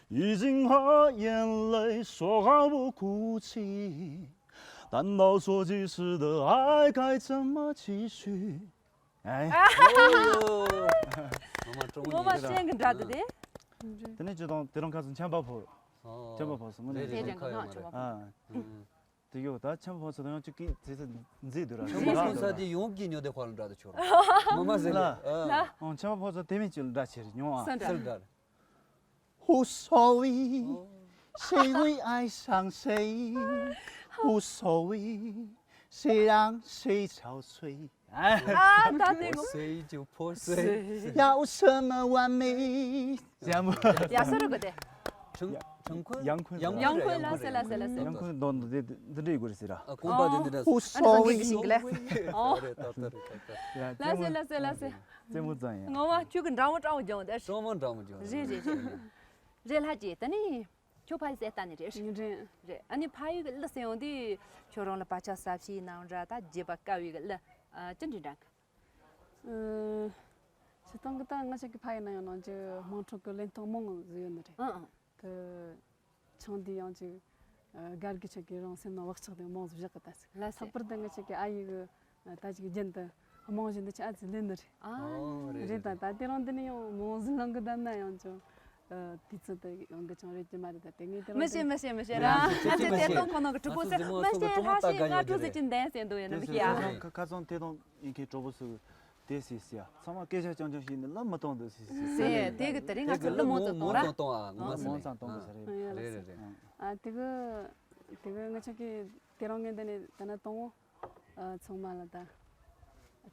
已经和眼泪说好不哭泣。等到说及时的爱该怎么继续？哎， ངོ་མ་ཀྲོང་ངོ་མ་ཉིད་ཤེས་གི་འདྲ་འདུག་དེ། དེ་ནས་ཅི་དང་དེ་རང་ཁ་སང་ཆམ་པ་ཕོ། ཆམ་པ་ཕོ་སོང་ངོ་ནས། དེ་རང་ཁ་ཡོད་མ་རེད། ཨ། དེ་ཡོད་ད་ཆམ་པ་ཕོ་ཚོ་དང་ཡང་ཅིག་གིས་དེ་ཚོ་མཛེས་འདུག་ར། ཆམ་པ་ཕོ་ཚོ་དེ་ཡོང་གི་ཉོ་དེ་ཁོ་ལ་འདྲ་དུ་ཆོག་ར། ངོ་མ་ཟེར་ལ། ཨ། ཆམ་པ་ཕོ་ཚོ་དེ་མིན་ཅིག་འདྲ་ཆེ་རེད་ཉོ་ཨ། སུ་འདྲ། 无所谓，谁会爱上谁？无所谓，谁让谁憔悴？哎， ཨ་ད་དེ་ངོ་谁就破碎。要什么完美？这样不？ ཡ་སོ་རུ་གོ་དེ། 陈陈坤 杨坤 杨坤 ཡང་ཁོས་ལ་སེ་ལ་སེ་ལ་སེ། 杨坤 འདི་འདི་འདི་འདྲ་ཡོད་རེད་ཟེར་ར། ཨ་ཀོང་པ་འདི་འདི་འདྲ། 无所谓。 ཨ་ནི་སང་གི་ཞིང་གི་ལ། ཨོ། རེད་ད་ད་རེད་ད་ད། ཡ། ལ་སེ་ལ་སེ་ལ་སེ། རྩེད་མོ་རྩེ་ཡ། ངོ་མ་ཁྱོད་ཀྱི་འདྲ་མོ་འདྲ་མོ་སྦྱོང་དེ། གྲོགས་མོ་འདྲ་མོ་སྦྱོང་། རེད་རེད་རེད། རེད་ལྷ་རྗེ་ད་ནི། ཁྱོད་ཕ་ཡུལ་གསལ་ལྟ་ནས་རེད། ཡིན་རེད། རེད། ཨ་ནི་ཕ་ཡུལ་གི་གླུ་ཟེར་ཡོང་དུས་ཁྱོད་རང་ལ་བག་ཆགས་ཟབ་ཞིག་ནང་འདྲ་ད་བརྗེད་པ་དཀའ་བའི་གི་གླུ་ཨ་ཅི་འདྲ་འདྲ་གི། ཨ། སྤྱིར་བཏང་གི་ད་ང་ཅག་གི་ཕ་ཡུལ་ན་ཡང་ནང་གི་དམངས་ཁྲོད་གི་ལེན་སྟངས་མང་ཟིག་ཡོད་ནི་རེད། ཨང་ཨང་། དེ་ཆང་དེ་ཡང་ཅིག་ཨ་སྒེར་གི་ཆ་གི་རང་སེམས་ནང་བག་ཆགས་དེ་མང་ཟིག་བཞག་གི་ད་ཟིག་ལ་སེ། ལྷག་པར་དུ་ང་ཅག་གི་ཨ་ཡེ་གི་ད་ཅིག་རྒྱུན་དུ་རྨང་གཞི་འདི་ཆ་ཨ་ཙི་ལེན་ནི་རེད། ཨ། ཨོ་རེད་རེད་རེད་ད། རེད། ད་དེ་རིང་འདི་ནས་ཡང་མང་ཟིག་ལང་གི་བསྡད་ན་ཡང་ཅུང་ཨ་དུས་ཚོད་དེ་ཡོང་གི་ཅུང་རེད་ཀྱི་མ་རེད་ད། དེ་ངས་དེ་རིང་མི་ཤེས་མི་ཤེས་མི་ཤེས་ར། ང་ཚོ་དེ་སྟོང་ཁོ་ན་གི་གྲོགས་པོ་ཚོས་མི་ཤེས་ཁ་ཤས་ང་ཚོ་ཟེར་གྱིན་བསྡད་ཟེར་འདུག་ཡོད་ན་མི་ཤེས་ཨ། ཁ་ཁ་སང་དེ་དང་ཡིན་མཁན་གྲོགས་པོ་ཚོས་དེ་ཟེར་ཟེར་ཡ། ཚང་མ་སྐད་ཆ་རྐྱང་རྐྱང་བཤད་ནས་ལབ་མི་གཏོང་འདུག་ཟེར་ཟེར་ཟེར། དེ་གི་དེ་རིང་ང་ཚོ་གླུ་མང་ཙམ་གཏོང་ར། མང་ཙམ་གཏོང་ཨ། ངོ་མ་ཟེར་ནས་མང་ཙམ་གཏོང་དགོས་ས་རེད། རེད་རེད་རེད། ཨ་དེ་གི་དེ་གི་ང་ཅག་གི་དེ་རིང་ངས་འདི་ནས་ད་ན་གཏོང་ངོ་། ཨ་ཚང་མ་ལ་ད།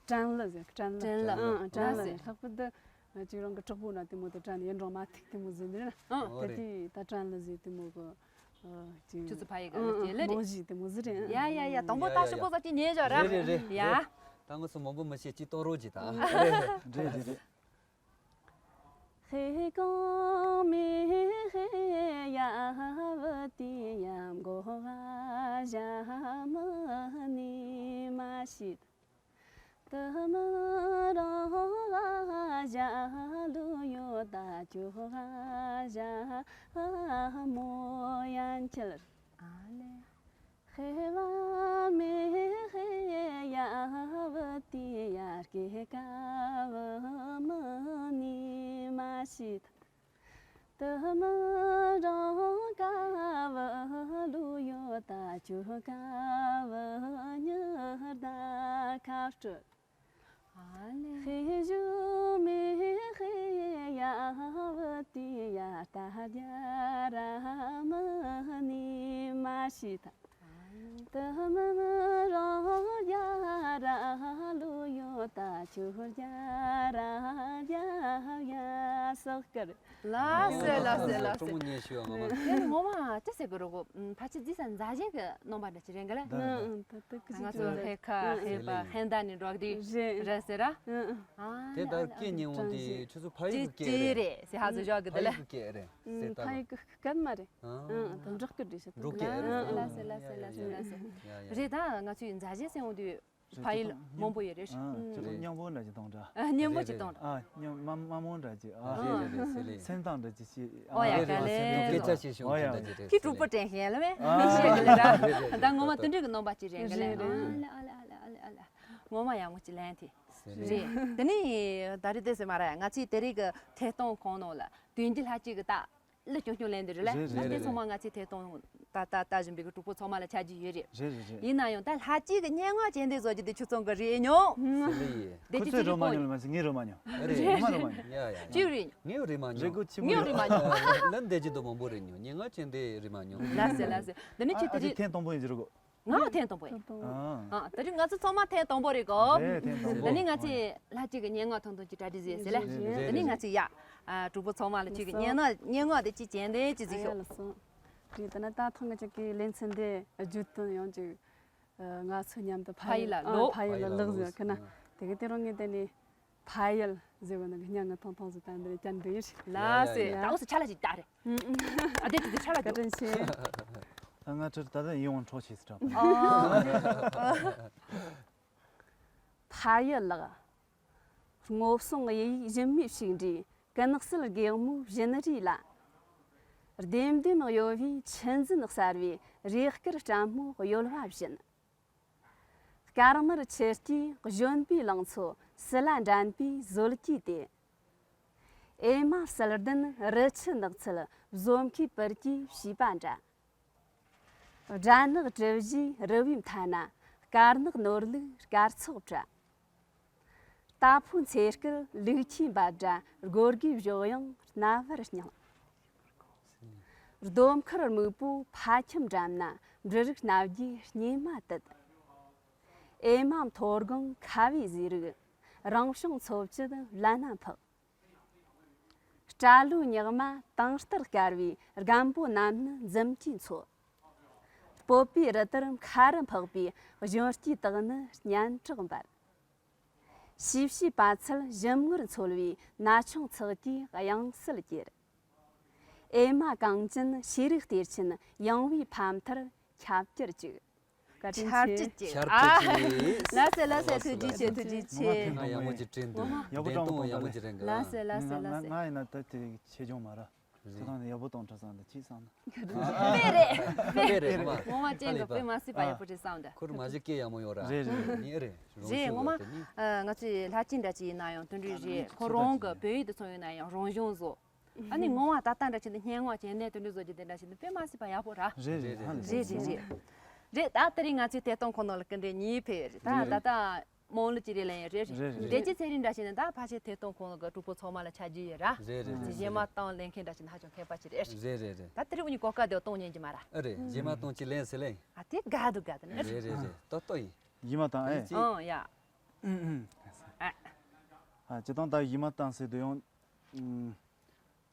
དྲན་གླུ་ཟེར་དྲན་གླུ། དྲན་གླུ། ཨང་ཨང་དྲན་གླུ་ཟེར། ལྷག་པར་དུ་ང་ཅིག་རང་གི་གྲོགས་པོ་ན་དེ་མོ་དེ་དྲན་ཡུན་རིང་མ་ཐུག་དེ་མོ་ཟེར་འདི་ན། ཨང་། དེ་དེ་ད་དྲན་གླུ་ཟེར་དེ་མོ་གི་ཨ་ཅིག་ཆུ་ཚོད་ཕ་ཡི་ག་ཨང་ལ་ཅེ་ལེ་རེད། རྨང་གཞི་དེ་མོ་ཟེར་རེད། ཡ་ཡ་ཡ་དང་པོ་ད་ཤོག་གོ་ས་ཅིག་ཉན་བཞག་ར། རེད་རེད་རེད། ཡ། ད་ང་ཚོ་མང་པོ་མི་ཤེས་ཅིག་གཏོང་རོགས་གྱིས་ད། རེད་རེད་རེད། 黑光明黑呀，我的呀，我啊呀，么尼玛西的。 ལགས་སེ་ལགས་སེ་ལགས་སེ། ལགས་སོ་ལགས་སོ་ལགས་སོ། ཀྲོང་ངོ་ཉེ་ཤོས་ངོ་མ། ཡ་ནི་ངོ་མ་ཅི་ཟེར་དགོས་རེད་གོ། ཕལ་ཆེར་རྫི་ས་མཛའ་གཞས་ཀྱི་རྣམ་པ་འདྲ་ཅིག་རེད་ག་ལེ། ད་ད་ད་ཀི་ང་ཅིག་ཚོ་ཧེ་ཁ་ཧེ་པ་ཧན་ད་ནི་འགྲོགས་དུས་རེད་ཟེར་ར། དེ་ལྟར་སྐད་སྙན་བོ་དེ་ཁྱོད་ཚོ་ཕ་ཡུལ་གྱི་སྐད་རེད། ཟེར་ཧ་ཟོ་ཞོག་གི་དེ་ལེ། ཕ་ཡུལ་གྱི་སྐད་རེད་ཟེར་ད། ཕ་ཡུལ་གྱི་སྐད་མ་རེད། ཨ་ད་འབྲོག་སྐད་རེད་ཟེར་ད། འབྲོག་སྐད་རེད། ལགས་སེ་ལགས་སེ་ལགས་སེ་ལགས་སེ། ཡ་ཡ། རེད་ད་ང་ཚོའི་མཛའ་གཞས་ཟེར་འོང་དུས། ཕ་ཡུལ་མང་པོ་ཡོད་རེད། ཨ་ཁྱོད་ཚོ་སྙན་པོ་འདྲ་ཅིག་གཏོང་འདྲ། ཨ་སྙན་པོ་ཅིག་གཏོང་འདྲ། ཨ་སྙན་མ་མ་མོ་འདྲ་ཅིག་ཨ། རེད་རེད་རེད་ཟེར་ལེ། སེམས་གཏམ་འདྲ་ཅིག་བཤད། ཨོ་ཡ་ག་ལེ། སྐད་ཆ་བཤད་ཤོག་ཨོ་ཡ། དེ་འདྲ་ཅིག་རེད། ཁྱི་གྲོགས་པོ་དྲན་ཤེས་ལ་མེད་མི་ཤེས་གི་ལ་ར། ད་ངོ་མ་དུད་འགྲོ་གི་རྣམ་པ་ཅིག་རེད་གི་ལ། རེད་རེད། ཨ་ལེ་ཨ་ལེ་ཨ་ལེ་ཨ་ལེ་ཨ་ལེ། ངོ་མ་ཡག་མོ་ཅིག་ལན་དེ། རེད། དེ་ནི་ད་རེས་དེ་ཟེར་མ་ར་ང་ཚོས་དེ་རིང་གི་ཐད་གཏོང་ཁང་ནང་ལ་དོན་གྱི་ལྷ་གཅིག་གི་ད། གླུ་རྐྱང་རྐྱང་ལེན་འདི་རེད་ལ། རེད་ད་རེད་དེ་རེད། ཚང་མ་ང་ཚོའི་ཐད་གཏོང་ད་ལྟ་ལྟ་བཞིན་པའི་གི་གྲོགས་པོ་ཚང་མ་ལ་ཆ་རྒྱུས་ཡོད་རེད། རེད་རེད་རེད། ཡིན་ན་ཡང་ད་ལྷ་གཅིག་གི་སྙན་ངག་ཅན་དེ་བཟོ་རྒྱུ་དེ་ཁྱོད་ཚང་གི་རེད་མྱོང་། ཟེར་ལེ་ཡིན། ཁོ་ཚོས་རོ་མ་མྱོང་ལ་མ་ཟད་ངས་རོ་མ་མྱོང་། རེད་རེད། ངས་རོ་མ་མྱོང་། ཡ་ཡ་ཡ། ཅིག་རེད། ངས་རོ་མ་མྱོང་། རེད་གོ་ཅི་རེད་གོ་མྱོང་། རེད་མ་མྱོང་། ལན་འདེབས་རྒྱུ་དེ་མང་པོ་རེད་མྱོང་། སྙན་ངག་ཅན་དེ་རེད་མ་མྱོང་། ལགས་སེ་ལགས་སེ། འདི་ནི་ཁྱོད་དེ་ཨ་ཅིག་རེད། ཐེངས་དང་པོ་ཡིན་ཟེར་གོ། ང་ཐེངས་དང་པོ་ཡིན། ཨ། ཨ་ད་རིང་ང་ཚོ་ཚང་མ་ཐེངས་དང་པོ་རེད་གོ། རེད་ཐེངས་དང་པོ། ད་ནི་ང་ཚོས་ལྷ་གཅིག་གི་སྙན་ངག་ཐུང་ཐུང་ཅིག་གྲ་སྒྲིག་ཟེར་ཟེར་ལ། རེད་རེད། ད་ནི་ང་ཚོས་ཡ། ཨ་གྲོགས་པོ་ཚང་མ་ལ་ཁྱོད་ཀྱི་སྙན་ངག་སྙན་ངག་དེ་ཅིག་སྦྱང་དེ་ཅིག་གཟིགས་ཤོག། ཨ་ཡ་ལགས་སོ། རེད་ད་ནི་ད་ཐེངས་ང་ཅག་གི་ལེ་ཚན་དེ་བརྗོད་དོན་ཡང་ཅིག་ང་ཚོ་མཉམ་དུ་ཕ་ཕ་ཡུལ་ཡུལ་ལ་ཨ་ལོག་ཕ་ཡུལ་ལ་ཕ་ཡུལ་ལ་ལོག་ལོག་ཟེར་གི་ན། ཨ། དེ་གི་དེ་རང་ངས་དེ་ནི། ཕ་ཡུལ་ཟེར་བ་ནི་སྙན་ངག་ཐུང་ཐུང་ཟེར་ད་འདིར་བསྐྱལ་འདི་ཡོད། ལགས་སེ། ཡ་ཡ་ད་འུ་ཚོ་ཆ་ལ་ཞིག་ད་རེད། ཨ་དེ་དེ་ཆ་ལ་བཀའ་དྲིན་ཆེ། ད་ང་ཚོར་ད་ལྟ་ཡིད་དབང་འཕྲོག་བྱེད་སྲིད་ད། ཕ་ཡུལ་ལགས། སྔོ་བསངས་གཡས་གཡོན་ཞུན་མའི་ཕྱུགས་འདྲའི་ཀུན་གསལ་གེགས་མོ་བཞིན་རས་ལ། ལྡེམ་ལྡེམ་གཡོ་བའི་ཆུ་འཛིན་གསར་བའི་རེས་སྐལ་སྲ་མོའི་གཡོ་བ་བཞིན། དཀར་དམར་ཆུ་སྐྱེས་གཞོན་པའི་ལང་ཚོ་སྲིད་ལ་འགྲན་པའི་ཟོལ་གྱིས་དེད། ཨེ་མ་བསིལ་ལྡན་རི་ཆུ་ནགས་ཚལ་བཟོ་མཁས་པིར་གྱིས་བྱིས་པ་འདྲ། སྦྲ་ནག་གྲུ་བཞིའི་རི་བོའི་མཐའ་ན་དཀར་ནག་ནོར་ལུག་དཀར་ཚོགས་བྲ། རྟ་ཕོའི་འཚེར་སྐད་ལུག་ཁྱུའི་འབབ་སྒྲ་སྒོར་གུའི་བཞོ་དབྱངས་རྣ་བར་སྙིང་། རྡོ་མཁར་སྨུག་པོ་ཕ་ཁྱིམ་འགྲམ་ན་འབྲུ་རིགས་སྣ་བརྒྱའི་སྙེ་མ་དུད། ཨེ་མ་མཐོ་སྒང་ཁ་བའི་ཟས་རིགས་རང་བྱུང་འཚོ་བཅུད་བླ་ན་འཕགས། སྐྲ་ལོའི་ཉག་མ་དྭངས་ལྟར་དཀར་བའི་རྒན་པོ་རྣམས་ནི་འཛུམ་གྱིས་འཚོ། སྤོབས་པའི་རི་ལྟར་མཁའ་རུ་འཕགས་པའི་གཞོན་སྐྱེས་དག་ནི་སྙན་གྲགས་འབར། ཤེས་བྱའི་པ་ཚལ་ཞིམ་མངར་འཚོལ་བའི་ན་ཆུང་ཚགས་ཀྱིས་དབྱངས་གསལ་གྱེར། ཨེ་མ་གངས་ཅན་ཤེས་རིག་གཏེར་ཆེན་ཡངས་པའི་ཕ་མཐར་ཁྱབ་གྱུར་ཅིག་བཀའ་དྲིན་ཆེ། ཆར་ཅིག་ཆར་ཅིག་ལགས་སེ་ལགས་སེ། ཐུགས་རྗེ་ཆེ། ཐུགས་རྗེ་ཆེ། ང་ཡག་མོ་ཅིག་དྲན་འདུག་ཡག་པོ་བྲིས་འདུག་ཡག་མོ་ཅིག་དྲན་གི། ལགས་སེ་ལགས་སེ་ལགས་སེ། ང་ཡིན་ན་ད་དེ་ཆེ་ཆུང་མ་རེད། དེ་དང་ནི་ཡག་པོ་གཏོང་ཁྲ་བསམ་འདུག་ཅི་བསམ་ན། དཔེ་རེད། དཔེ་རེད་ངོ་མ། ངོ་མ་ཅན་གི་དཔེ་མ་སྲིད་པ་ཡག་པོ་རེད་བསམ་འདུག་ཁུར་མ་གཞི་སྐད་ཡག་མོ་ཡོད་ར། རེད་རེད། ནི་རེད། རེད། ངོ་མ་ང་ཚོའི་ལྷ་སྐྱིད་འདྲ་ཅིག་ཡིན་ན་ཡང་དེ་འདྲའི་རེད། ཁོ་རང་གི་བོད་ཡིག་དེ་ཚོ་ཡིན་ན་ཡང་རང་གཞུང་བཟོ། ཨ་ནི་ངོ་མ་ད་ལྟ་འདྲ་ཅིག་འདི་སྙན་ངག་ཅན་ནས་དེ་འདྲའི་བཟོ་རྒྱུ་དེ་འདྲ་ཞིག་འདི་དཔེ་མ་སྲིད་པ་ཡག་པོ་ར། རེད་རེད། ཧ་ལས་རེད་རེད་རེད། རེད། ད་དེ་རིང་ང་ཚོའི་ཐད་གཏོང་ཁོ་ན་ལ་སྐུ་མགྲོན་གཉིས་ཕེབས་རེད། ད་ད་ལྟ་རྨོངས་ལུགས་ཀྱི་རེད་ལ་ཡིན་རེད། རེད་རེད། འདྲེ་ཅི་ཚེ་རིང་འདྲ་ཞིག་ནི་ད་ཕལ་ཆེར་ཐད་གཏོང་ཁོ་ན་གི་གྲོགས་པོ་ཚང་མ་ལ་ཆ་རྒྱུས་ཡོད་ར། རེད་རེད། རྗེས་མ་བཏང་ལེན་མཁན་འདྲ་ཞིག་ནི་ཧ་ཅང་མཁས་པ་ཅིག་རེད། རེད་རེད་རེད། ད་དེ་རིང་འུ་གཉིས་གོ་སྐབས་དེ་གཏོང་ཉན་གྱི་མ་ར། ཨ་རེད། རྗེས་མ་གཏོང་ཅི་ལན་ཟེར་ལེ། ཨ་དེ་དགའ་འདུག་དགའ་འདུག་ནི་རེད། རེད་རེད་རེད། ཏོག་ཏོག་ཡིན། ཡིན་མ་དང་ཨེ། ཨང་ཡ། ཨ་ཅི་དང་ད་ཡིན་མ་དང་ཟེར་དུ་ཡང་།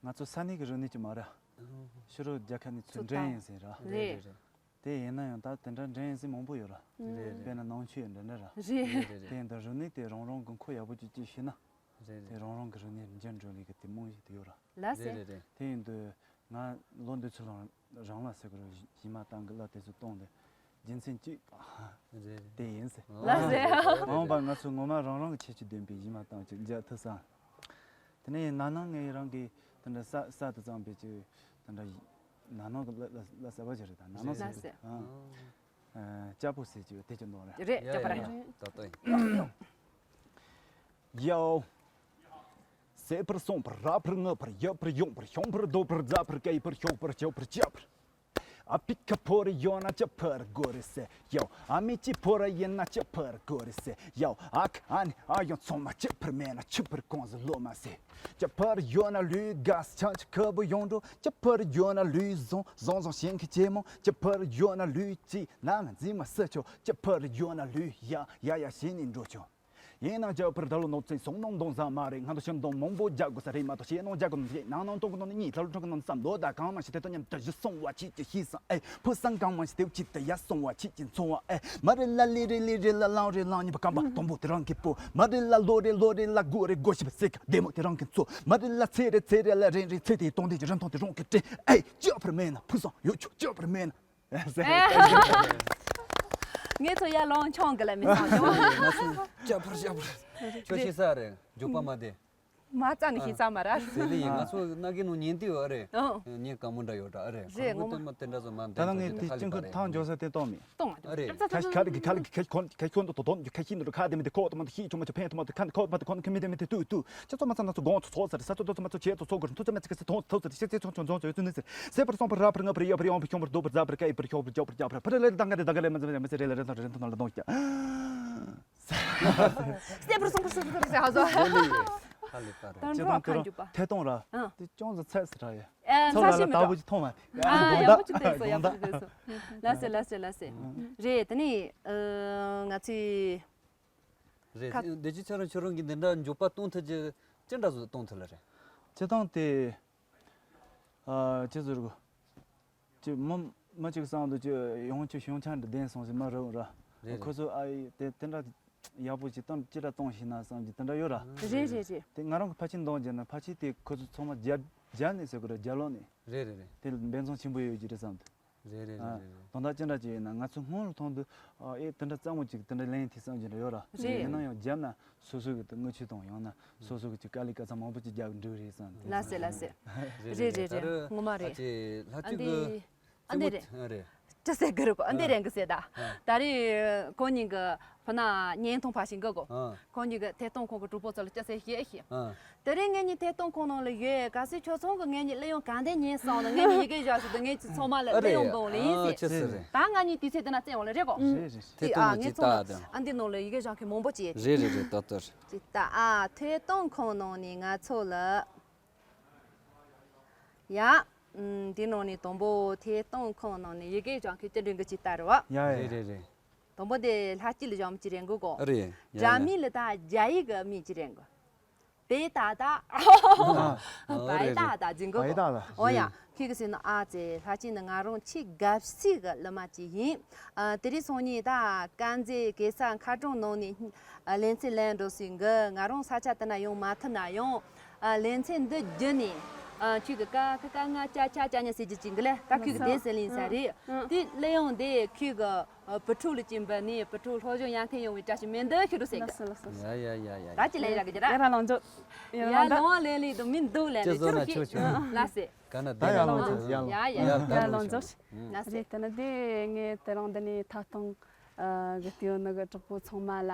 ང་ཚོ་ས་གནས་ཀྱི་རིག་གནས་ཀྱི་མ་ར། ཕྱི་རོལ་རྒྱལ་ཁབ་ནས་ཚུར་འདྲེན་ཡིན་ཟེར་ར། རེད་རེད། དེ་ཡིན་ན་ཡང་ད་དེ་འདྲ་འདྲེན་ཡིན་ཟེར་མང་པོ་ཡོད་ར། རེད་རེད། དཔེར་ན་ནང་ཆོས་འདྲ་འདྲ་ར། རེད། རེད་རེད། དེ་ཡིན་དུས་རིག་གནས་དེ་རང་རང་གི་ཁོ་ཡག་པོ་ཅིག་ཅིག་ཤེས་ན། རེད་རེད། དེ་རང་རང་གི་རིག་གནས་འགྱུར་འགྲོ་ལས་ཀྱི་དེ་རྨང་གཞི་དེ་ཡོད་ར། ལགས་སེ། རེད་རེད་རེད། དེ་ཡིན་དུས་ང་ལོ་འདི་ཚོ་ལ་རང་ལ་ཟེར་དགོས་ར། ཡིན་མ་བཏང་གི་ལ་དེ་ཚོ་གཏོང་དེ་རྒྱུ་མཚན་གཅིག་རེད་རེད། དེ་ཡིན་ཟེར། ལགས་སེ། མ་འོངས་པ་ང་ཚོ་ངོ་མ་རང་རང་གི་ཁྱད་ཆོས་ལྡན་པའི་ཡིན་མ་བཏང་ཅིག་མཇལ་ཐུབ་ས། དེ་ནས་ན་ནིང་ངས་རང་གི་དེ་འདྲ་ས་ས་དུ་བཙངས་པའི་ཅིག་དེ་འདྲ་ན་ནིང་གི་ལ་ལ་ལ་ས་བ་ཅིག་རེད། ད་ན་ནིང་ཟེར་ལགས་སེ། ཨ། ཨ། ལྕགས་པོ་ཟེར་གྱི་ཡོད་དེ་ཅི་འདོན་རེད། རེད། ཡ་ལྕགས་པོ་ཡ་རེད། ཡ། ད་ལྟ་ཡིན། ཡའོ། ཟས་ཕར་སོང་ཕར་ར་ཕར་ངུ་ཕར་ཡུ་ཕར་ཡོང་ཕར་ཤོང་ཕར་རྡོ་ཕར་རྫ་ཕར་སྐེ་ཡི་ཕར་ཤོག་ཕར་ཅོ་ཕར་ཅ་ཕར། ཨ་ཕི་ཁ་ཕོར་ཡོད་ན་ཅི་ཕར་དགོས་རེད་ཟེར། ཡའོ། ཨ་མི་ཅི་ཕོར་ཡིན་ན་ཅི་ཕར་དགོས་རེད་ཟེར། ཡའོ། ཨ་ཁ་ཨ་ནི་ཨ་ཡོང་ཚང་མ་ཅི་ཕར་མེད་ན་ཆི་ཕར་གོང་ཟི་ལོ་མ་ཟེར། ཅི་ཕར་ཡོད་ན་ལུས་ག་ས་ཆང་ཅི་ཁ་བུ་ཡོང་འགྲོ། ཅི་ཕར་ཡོད་ན་ལུས་བཟང་བཟང་བཟང་ཞེན་ཁི་ཆེ་མོ། ཅི་ཕར་ཡོད་ན་ལུས་ཅི་ན་ང་འཛིན་མ་སི་ཆོ། ཅི་ཕར་ཡོད་ན་ལུས་ཡ་ཡ་ཡ་ཞེན་ནི་འགྲོ་ཆོ། ཡིན་ནང་ཅི་ཕར་ད་ལོ་ནོར་ཚིན་སོང་ནང་གདོང་བཟང་མ་རེད། ང་ཚོ་ཤིང་སྡོང་མང་པོ་རྒྱག་དགོས་ས་རེད་མ་གཏོགས་ཞེད་སྣང་རྒྱག་དགོས་ནི་རེད། ནང་ནང་སྟོང་གི་ནང་ནི་གཉིད་ལྷ་ལོ་ཁྲང་གི་ནང་བསམ་བློ་དང་གང་མ་ཤེས་དེ་ལྟ་མཉམ་དུ་གཞི་སོང་བ་ཆེད་ཀྱི་ཤེས་སང་ཨེ། ཕུ་སང་གང་མ་ཤེས་དེ་ཅི་ད་ཡ་སོང་བ་ཆེད་ཀྱི་འཚོ་བ་ཨེ། མ་རེད་ལ་ལི་རེད་ལི་རེད་ལ་ལང་རེད་ལང་གཉིས་པ་སྐམ་པ་དང་པོ་དེ་རང་གི་པོ། མ་རེད་ལ་ལོ་རེད་ལོ་རེད་ལ་དགུ་རེད་དགུ་བཞི་པ་སེ་ཀ་བདེ་མོ་དེ་རང་གི་འཚོ། མ་རེད་ལ་ཚེ་རེད་ཚེ་རེད་ལ་རེད་རེད་ཚེ་དེའི་སྟོང་དེ་ཀྱི་རིན་ཐང་དེ་རང་གི་དྲན་ཨེ། ཅི་ཕར་མེད་ན་ཕུ་སང་ཡོད་ཆོག་ཅི་ཕར་མེད་ན། ངས་ཚོ་ཡར་ལོངས་མཆོང་གི་ལ་མི་སང་ཆོག་ང་ཚོ་ལྕགས་ཕར་ལྕགས་ཕར། ཁྱོད་ཤེས་ས་རེད། མགྱོགས་པ་མ་བདེ། མ་རྩ་ནས་ཤེས་ས་མ་ར། དེ་ལས་ང་ཚོ་ན་གི་ནོ་ཉན་དུས་ཨ་རེད། ཨོ། ཉན་དཀའ་མོ་འདྲ་ཡོད་འདྲ་ཨ་རེད། རེད་ཁོང་ངོ་མ། ཚོ་དེ་འདྲ་ཚོ་མ་ད་ལ་ངས་དེ་ཅང་གི་ཐང་འཇོག་ས་དེ་གཏོང་མེད། གཏོང་མ་ཨ་རེད། ཁ་ཁ་ལ་གི་ཁ་ཁོན་ཁ་ཁོན་དུ་དོ་དོན་གྱི་ཁ་ཤིན་དུ་ཁ་དེ་མི་དེ་ཁོ་དུ་མ་དུ་ཤི་ཆོ་མ་ཆོ་ཕན་དུ་མ་དུ་ཁ་ཁོ་མ་དུ་ཁོ་ཁ་མི་དེ་མི་དེ་ཏུ་ཏུ། ཅི་ཚོ་མ་ཚ་ན་ཚོ་དགོང་ཚོ་ཚོ་ཟེར་ས་ཚོ་དོ་ཚོ་མ་ཚོ་ཆེ་ཚོ་ཚོ་གུར་ཐུ་ཚོ་མ་ཚ་གི་སི་ཐོང་ཚོ་ཚོ་ཟེར་ཤེ་ཚེ་ཚོ་ཚོ་ཚོ་ཚོ་ཚོ་ནི་ཟེར། སེ་པར་སོང་པར་ར་པར་ང་པར་ཡ་པར་ཡོང་པར་ཤོང་པར་རྡོ་པར་རྫ་པར་ཀ་ཡི་པར་ཤོག་པར་ཇོ་པར་ཇ་པར་པར་ལེ་དང་ག་དེ་དང་ག་ལེ་མ་ཚ་མ་ཚ་རེ་ལ་རེ་དང་རེ་དང་ལ་དང་ཀྱ། སེ་པར་སོང་པར་སོང་པར་སོང་ཟེར་ཧ་ཟོ། ཧ་ལས་པ་རེད། དང་ཅི་འགྲོ་དང་ཁ་དེ་འཇུག་པ། ཐད་གཏོང་ར། ཨ། དེ་ཅུང་ཟད་ཚད་ཟེར་ར་ཡ། ཨ། ཚོ་ལ་ལ་ལྟ་བུ་ཅི་མཐོང་མ། ཨ། ཡག་པོ་ཅིག་བསྡད་སོ་ཡག་པོ་ཅིག་བསྡད་སོ། ལ་སེ་ལ་སེ་ལ་སེ། རེད་དེ་ནི་ང་ཚོས། རེད། ཁ། འདི་ཅི་ཚེ་རིང་ཁྱོད་རང་གིས་འདི་འདྲ་མགྱོགས་པ་གཏོང་ཐུབ་ཀྱི་ཅི་འདྲ་བཟོ་གཏོང་ཐུབ་ལ་རེད། སྤྱི་བཏང་དེ། ཨ། ཅི་ཟེར་དགོས། ཅི་མི་མི་གཅིག་བསམ་དུ་ཅི་ཡོང་ཆུ་ཤོང་ཆ་འདྲ་ལྡན་སོང་ཟེར་མ་རེད་ར། རེད་རེད། ཁོ་ཚོ་ཨ་ཡི་དེ་དེ་འདྲ་ཡག་པོ་ཅིག་གཏོང་ཅི་འདྲ་གཏོང་ཤེས་ན་བསམ་གྱི་དེ་འདྲ་ཡོད་ར། རེད་རེད་རེད། དེ་ང་རང་གི་ཕ་ཆེན་འདོན་རྒྱུ་ན་ཕ་ཆེན་དེ་ཁོ་ཚོ་ཚང་མ་རྒྱ་རྒྱ་ནས་ཟེར་དགོས་ར། རྒྱ་ལོག་ནས། རེད་རེད་རེད། དེ་ལ་འབད་བརྩོན་ཆེན་པོ་ཡོད་ཀྱི་རེད་བསམ་དུ། རེད་རེད་རེད་རེད། དོན་དག་ཅི་འདྲ་ཅིག་ཡིན་ན་ང་ཚོ་སྔོན་ལ་མཐོང་དུས་ཨེ་དེ་འདྲ་རྩ་མོ་ཅིག་དེ་འདྲ་ལན་དེ་བསམ་གྱི་འདྲ་ཡོད་ར། རེད། ཡིན་ན་ཡང་རྒྱབ་ན་སོ་སོ་གི་དངུལ་ཆུ་དང་ཡང་ན་སོ་སོ་གི་ཅིག་དཀའ་ལས་ཀ་ཚ་མང་པོ་ཅིག་རྒྱག་འགྲོ་གི་རེད་བསམ། ལ་སེ་ལ་སེ། རེད་རེད་རེད། ངོ་མ་རེད། ལྷ་ཅིག་གི་ཨ་འདི་རེད། ཅི་ཟེར་གི་རེད་པ། ཨ་འདི་རེད་གི་ཟེར་ད། ད་རེས་ཁོ་གཉིས་ཀྱི་ཕུ་ན་བརྙན་ཐུང་ཕར་ཞིག་འགོད་གོ། ཁོ་གཉིས་ཀྱི་ཐད་གཏོང་ཁང་གི་གྲོགས་པོ་ཚོ་ལ་སྐྱ་སེར་བཤད་ཤིག། དེ་རིང་ངེད་གཉིས་ཐད་གཏོང་ཁང་ནང་ལ་ཡོད། གལ་སྲིད་ཁྱོད་ཚོ་གི་ངེད་གཉིས་གླུ་དབྱངས་ག་འདྲ་ཉན་སོང་ན་ངེད་གཉིས་ཡི་གེ་བཞག་ཞིག་ཏུ་ངེད་ཀྱི་ཚང་མ་ལ་གླུ་དབྱངས་འབུལ་ལེ་ཡིན་ཟེར། ཨ་ཅི་ཟེར་རེད། ད་ང་གཉིས་དུས་ཚོད་དེ་ན་བཙལ་འོང་ལེ་རེད་གོ། རེད་རེད། ཐད་གཏོང་ཨ་ངེད་ཅི་ཚང་ལ་ད་ཨ་འདི་ནང་ལ་ཡི་གེ་བཞག་མཁན་མང་པོ་ཅིག་ཡོད། རེད་རེད་རེད། ཏག་ཏག་རེད། ཅི་ལྟ་ཨ་ཐད་གཏོང་ཁང་ནང་ནས་ང་ཚོ་ལ། ཡ། ཨུམ། འདི་ནང་ནས་དང་པོ་ཐད་གཏོང་ཁང་ནང་ནས་ཡི་གེ་སྦྱང་མཁན་ཅི་འདྲ་གི་ཅིག་ལྟ་རེད་བ། ཡ་ཡ། རེད་རེད་རེད། དང་པོ་དེ་ལྷ་སྐྱིད་ལ་སྦྱང་ཅི་རེད་གོ། ཨ་རེད། ཡ་ཡ། སྒྲ་མི་ལ་ད་རྒྱ་ཡིག་གི་མི་ཅི་རེད་གོ། པའི་ཏ་ཏ། ཨ། པའི་ཏ་ཏ་ཅི་གོ། པའི་ཏ་ཏ། ཨོ་ཡ། ཁྱེད་ཀྱི་ཟེར་ན་ཨ་ཙེ་ལྷ་སྐྱིད་ནི་ང་རང་ཆེས་དགའ་སའི་གི་གླུ་མ་ཅིག་ཡིན། ཨ། དེ་རིང་སང་ཉིན་ད་དཀར་མཛེས་གེ་སར་མཁར་གྲོང་ནང་ནས་ཨ་ལེ་ཚན་ལེན་འགྲོ་སྲིད་གི། ང་རང་ས་ཆ་དེ་ན་ཡོང་མ་ཐུབ་ན་ཡང་། ཨ། ལེ་ཚན་འདི་བརྒྱུད་ནས། ཨ། ཁྱོད་ཀྱི་ཀ་ཁ་ག་ང་ཅ་ཆ་ཅ་ཉ་ཟེར་རྒྱུ་ཅིག་གི་ལེ། ད་ཁྱོད་ཀྱི་དེ་ཟེར་ལེན་ས་རེད། དེ་གླུ་དབྱངས་དེ་ཁྱོད་ཀྱི་ཨ་བུ་ཕྲུག་ལ་ཅིག་འབུལ་ནས་བུ་ཕྲུག་སློབ་སྦྱོང་ཡག་མཁན་ཡོང་བའི་བཀྲ་ཤིས་སྨོན་འདུན་ཞུ་རོགས་ཟེར་གི། ལགས་སོ་ལགས་སོ། ཡ་ཡ་ཡ་ཡ། ད་ཅི་ལེན་ར་གི་ཅི་ར། ཡ་ར་ལོངས་སྤྱོད། ཡ་ལོངས་ལ་ལེ་ལེ་དུ་མི་འདུག་ལེ་ལེ་ཅི་ཟེར་ན་ཁྱོད་ཁྱོད་ལགས་སེ། ག་ན་ད་ཡ་ལོངས་སྤྱོད། ཡ་ལོངས་སྤྱོད། ཡ་ཡ་ཡ་ལོངས་སྤྱོད། ལགས་སེ། རེད། དེ་ནི་དེ་ངས་དེ་རིང་འདི་ནས་ཐད་གཏོང་གི་སྟེང་ནི་གི་གྲོགས་པོ་ཚང་མ་ལ།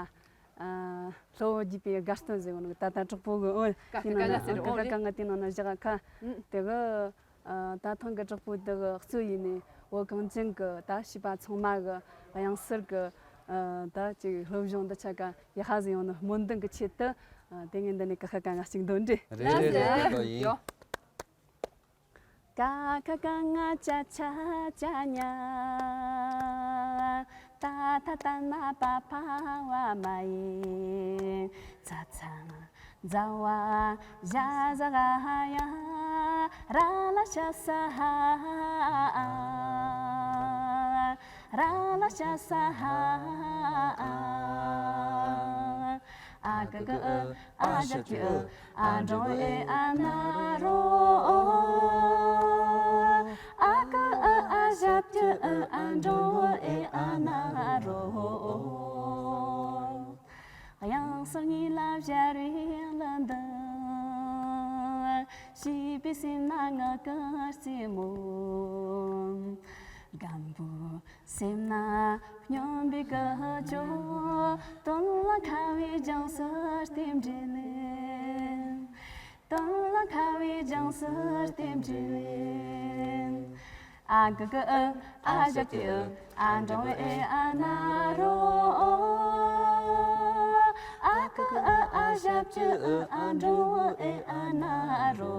ཨ། སློབ་བུ་རྒྱུད་པའི་དགའ་སྟོན་ཟེར་བ་ནི་ད་ལྟ་གྲོགས་པོ་གི་ཨོ་ཀ་ཁ་ག་ང་ཟེར་རོ། ཀ་ཁ་ག་ང་དེ་ནང་ན་བཞག་ཁ། དེ་གི་ཨ་ད་ཐེངས་གི་གྲོགས་པོ་དེ་གི་གཙོ་ཡིན་ནས་བོད་གངས་ཅན་གི་ད་བྱིས་པ་ཚང་མ་གི་དབྱངས་གསལ་གི་ཨ་ད་ཅིག་སློབ་སྦྱོང་འདི་ཆ་ག་ཡག་པ་ཟིག་ཡོང་ནི་སྨོན་འདུན་གི་ཆེད་དུ། ཨ། དེ་ངས་འདི་ནས་ཀ་ཁ་ག་ང་གཅིག་འདོན་འདྲི། རེད་རེད་རེད། ཡོ། ཀ་ཁ་ག་ང་ཅ་ཆ་ཅ་ཉ། ཏ་ཐ་ད་ན་པ་ཕ་བ་མ་ཡེ། ཚ་ཚ་ཛ་བ་ཞ་ཟ་ག་ཡ། ར་ལ་ཤ་ས་ཧ་ཨ། ར་ལ་ཤ་ས་ཧ་ཨ། ཨ་ཀ་གི་ཨི་ཨ་ཞབས་ཀྱུ་ཨི། ཨ་འགྲེང་བུ་ཨེ་ཨ་ན་རོ། ཨ་ཀ་ཨི་ཨ་ཞབས་ཀྱུ་ཨི། ཨ་འགྲེང་བུ་ཨེ་ཨ་ན་རོ། དབྱངས་གསལ་ཉིད་ལ་སྦྱར་བའི་གླུ་འདི། བྱིས་པའི་སེམས་ན་ངག་གི་རྩེད་མོ། རྒན་པོའི་སེམས་ན་སྙན་པའི་ཀུ་ཅོ། དོན་ལ་ཁ་བའི་ལྗང་སུ་རྟེན་འབྲེལ། དོན་ལ་ཁ་བའི་ལྗང་སུ་རྟེན་འབྲེལ། ཨ་ཀ་གི་ཨི་ཨ་ཞབས་ཀྱུ་ཨི། ཨ་འགྲེང་བུ་ཨེ་ཨ་ན་རོ། ཨ་ཀ་གི་ཨི་ཨ་ཞབས་ཀྱུ་ཨི། ཨ་འགྲེང་བུ་ཨེ་ཨ་ན་རོ།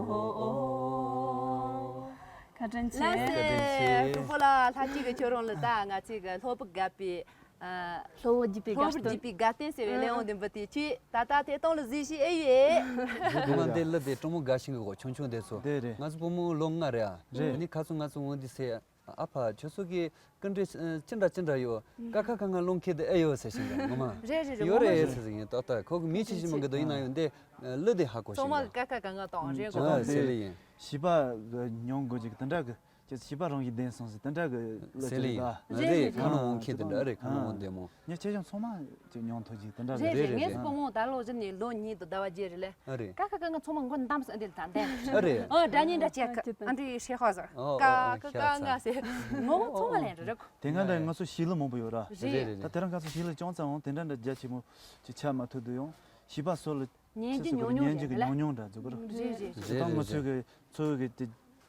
བཀའ་དྲིན་ཆེ། ལགས་སེ། གྲོགས་པོ་ལགས། ལྷ་སྐྱིད་ཀྱིས་ཁྱོད་རང་ལ་ད་ང་ཚོའི་གི་སློབ་བུ་རྒྱུད་པའི། ཨ། སློབ་བུ་རྒྱུད་པའི་དགའ་སྟོན། སློབ་བུ་རྒྱུད་པའི་དགའ་སྟོན་ཟེར་བའི་གླུ་དབྱངས་འདི་འབུལ་ཏེ་ཁྱོད་ད་ལྟ་ཐད་གཏོང་ལ་གཟིགས་ཤིག་ཨེ་ཡོད། རྒྱུད་པ་འདི་གླུ་དེ་གྲོགས་མོ་དགའ་ཞིང་གི་གོ་ཆུང་ཆུང་དེ་ཚོ། དེ་རེད། ང་ཚོ་བུ་མོ་ལོ་ལྔ་རེད་ཨ། རེད། ཨ་ནི་ཁ་ཚོ་ང་ཚོ་འོང་དུས་ཟེར། ཨ་ཕ་ཁྱོད་ཚོ་གི་སྐུ་འདྲ་ཅི་འདྲ་ཅི་འདྲ་ཡོད། ཀ་ཁ་ག་ང་སློང་མཁན་དེ་ཨེ་ཡོད་ཟེར་བཞིན་གི་ངོ་མ། རེད་རེད་རེད། ཡོད་ངོ་མ་རེད་རེད། ཟེར་ཟིན་ཡིན་ཏོག་ཏོ་ཁོ་གི་མི་ཆེ་ཆེ་མོ་གི་དོ་ཡིན་ན་ཡོད་འདི་གླུ་དེ་ཧ་གོ་ཚང་ཞིང་མ་གི་གི་ཀ་ཁ་ག་ང་དང་རེད་གོ། ཨ་ཟེར་ལེ་ཡིན། བྱིས་པ་གི་མྱོང་དགོས་ཀྱི་དེ་འདྲ་གི་ཅི་བྱིས་པ་རང་གི་བདེན་སོང་ཟེར་དེ་འདྲ་གི་གླུ་ཟེར་ལེ་ཅིག་ཡིན། ད། རེད་རེད། ཁ་ནང་འོང་མཁན་དེ་འདྲ་རེད། ཁ་ནང་འོང་བདེ་མོ། ངས་ཆེ་ཆུང་ཚང་མ་ཅིག་མྱོང་ཐུབ་ཀྱི་དེ་འདྲ་རེད། རེད་རེད་རེད། ངས་སྤོ་མོ་ད་ལོ་བཞི་ནས་ལོ་གཉིས་དུ་ཟླ་བ་བརྒྱད་རེད་ལེ། ཨ་རེད། ཀ་ཁ་ག་ང་ཚང་མ་མགོ་འདམ་སོང་འདི་ལ་ད་འདན། ཨ་རེད། ཨ་སྒྲ་སྙན་འདྲ་བྱས་ཨ་ཅི་ད། ཨ་འདི་ཧྲེ་ཧོ་ཟེར། ཨོ་ཀ་ཨོ་ཁ་ཁ་ཁ་ང་ཟེར། ངོ་མ་ཚང་མ་ལན་རེ་རེ་གོ། དེ་སྔ་འདྲ་ང་ཚོ་ཤེས་ལུགས་མང་པོ་ཡོད་ར། རེད་རེད་རེད། ད་དེ་རིང་ཁ་ཚོ་ཤེས་ལུགས་ཅུང་ཙམ་འོང་དེ་འདྲ་འདྲ་རྒྱ་ཆེན་མོ་ཅིག་ཆགས་མ་ཐུབ་དུས་ཡང་བྱིས་པ་ཚོ་ལ་ཉན་རྒྱུ་ཉུང་ཉུང་ཉན་རྒྱུ་གི་ཉུང་ཉུང་འདྲ་འཛུགས་གི་ར། རེད་རེད། དེ་དང་ང་ཚོའི་གི་ཚོ་བའི་གི་དེ་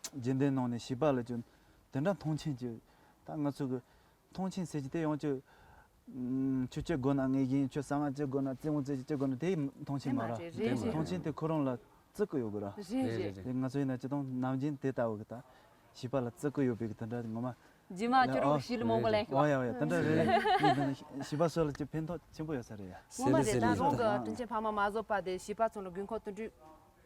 རྒྱུན་ལྡན་ནང་ནས་བྱིས་པ་ལ་ཅིག་དེ་འདྲ་མཐོང་ཆེན་ཅིག་ད་ང་ཚོ་གི་མཐོང་ཆེན་ཟེར་གྱི་དེ་ཡང་ཅིག་ཁྱོད་སྐྱེ་དགོས་ན་ངས་བཞིན་ཁྱོད་གསང་བ་སྐྱེ་དགོས་ན་རྩེད་མོ་རྩེ་གྱི་སྐྱེ་དགོས་ན་དེ་མཐོང་ཆེན་མ་ར། རེད་རེད། མཐོང་ཆེན་དེ་ཁོ་རང་ལ་བརྩི་གི་ཡོད་གི་ར། རེད་རེད། དེ་ང་ཚོ་ཡིན་ན་སྤྱི་བཏང་ནམ་རྒྱུན་དེ་ལྟ་བུ་གི་ད་བྱིས་པ་ལ་བརྩི་གི་ཡོད་པའི་གི་དེ་འདྲ་ངོ་མ། རྗེས་མ་ཁྱོད་རང་ཤི་ལ་མང་པོ་ལེན་ཤོག་ཨོ་ཡ་ཨོ་ཡ་དེ་འདྲ་རེད། ངས་དེ་ནི་བྱིས་པ་ཚོ་ལ་ཅིག་ཕན་ཐོགས་ཆེན་པོ་ཡོད་ས་རེད་ཡ། ངོ་མ་རེད། ད་རུང་གི་དྲིན་ཆེན་ཕ་མ་མ་བཟོད་པ་དེ་བྱིས་པ་ཚོ་ལ་དགོས་མཁོ་དེ་འདྲ།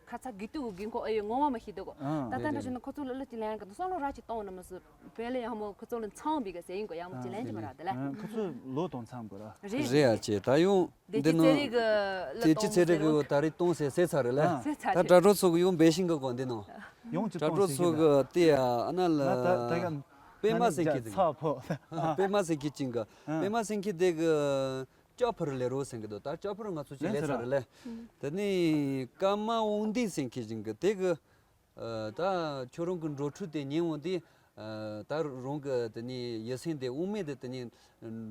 ཁ་ཚ་དགོས་གཏུག་གི་དགོས་མཁོ་ཨེ་ཡོད་ངོ་མ་མ་ཤེས་འདུག་ད་ལྟ་འདྲ་བྱས་ན་ཁོ་ཚོ་ལ་གླུ་ཅིག་ལེན་གི་འདུག་བསམ་བློ་ར་ཅིག་གཏོང་ན་མི་སྲིད། དཔེ་ལ་ཡག་མོ་ཁོ་ཚོ་ལ་འཚམ་པའི་གི་ཟེར་ཡིན་གོ་ཡག་མོ་ཅིག་ལེན་གྱི་མ་ར་དེ་ལ། ཁོ་ཚོ་ལོ་དང་འཚམ་དགོས་ར། རེད། རེད་ཡ་ཅེ་ད་ཡོང་། དེ་འདི་ཅི་ནང་ཚེ་རིང་གི་གླུ་དེ་ཅི་གཏོང་ཟེར་ཟེར་རོ། གི་ད་རེས་གཏོང་ཟེར་ཟེར་ཚར་རེད་ལ། ཟེར་ཚར་ད་རེད། དྲ་གྲོགས་ཚོ་གི་ཡོང་འབད་བཞིན་གི་གོ་འདི་ནང་། ཡོང་ཅི་གཏོང་ཟེར་གི་ད། དྲ་གྲོགས་ཚོ་གི་དེ་ཡ་ཨ་ན་ལ། ད་ད་ད་ག་པད་མ་སེང་གེ་ཟེར་གི། པད་མ་སེང་གེ་ཅིང་གི། པད་མ་སེང་གེ་དེ་གི་སྐྱ་ཕུར་ལེ་རོ་ཟེར་གི་འདུག་ད་སྐྱ་ཕུར་ང་ཚོ་ཅིག་ལེ་ཚར་ལེ། དེ་ནས་ཀརྨ་དབང་ལྡན་སེང་གེ་ཅིང་གི་དེ་གི། ད་ཁྱོད་རང་གི་འགྲོ་འཕྲུལ་དེ་ཉན་འོང་དུས། ད་རང་གི་དེ་ནས་ཡིད་སེམས་དེ་དབུ་མེད་དེ་དེ་ནས་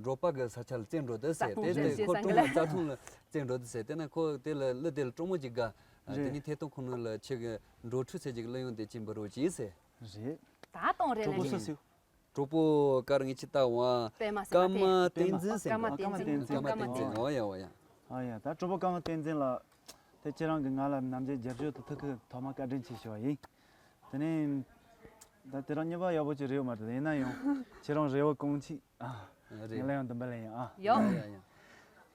འགྲོ་བ་གི་ས་ཆ་ལ་བཙན་འགྲོ་དུས་ཟེར། དེ་དེ་ཁོ་གྲོང་མི་རྩྭ་ཐང་ལ་བཙན་འགྲོ་དུས་ཟེར། དེ་ན་ཁོ་དེ་ལ་གླུ་དེ་ལ་སྤྲང་མོ་ཅིག་དགའ། དེ་ནས་ཐད་གཏོང་ཁང་ནང་ལ་ཁྱེད་ཀྱི་འགྲོ་འཕྲུལ་ཟེར་ཅིག་གླུ་དབྱངས་དེ་ཅིག་འབུལ་རོགས་གྱིས་ཟེར། རེད། ད་གཏོང་རེད་ལ་ཉན། གྲོགས་པོ་ཀརྨ་ངེད་ཅི་ལྟ་བ། པད་མ་ཟེར་པད་མ་བསྟན་འཛིན་ཟེར། ཀརྨ་བསྟན་འཛིན། ཀརྨ་བསྟན་འཛིན། འོ་ཡ་འོ་ཡ། ཨ་ཡ། ད་གྲོགས་པོ་ཀརྨ་བསྟན་འཛིན་ལགས། དེ་ཁྱེད་རང་གིས་ང་ལ་ནམ་རྒྱུན་རྒྱབ་སྐྱོར་དེ་ཐུགས་ཁུར་ཐོག་མ་བཀའ་དྲིན་ཆེ་ཞུ་བ་ཡིན། དེ་ནས་ད་དེ་རིང་གཉིས་པ་ཡག་པོ་ཅིག་རེད་ཡོད་མ་རེད། ཡིན་ན་ཡང་ཁྱེད་རང་རེ་བ་གང་ཅི། ཨ། རེད། ངས་ལབ་ཡང་འདི་འདྲ་ལབ་ཡིན། ཨ། ཡོ། ཡ་ཡ་ཡ།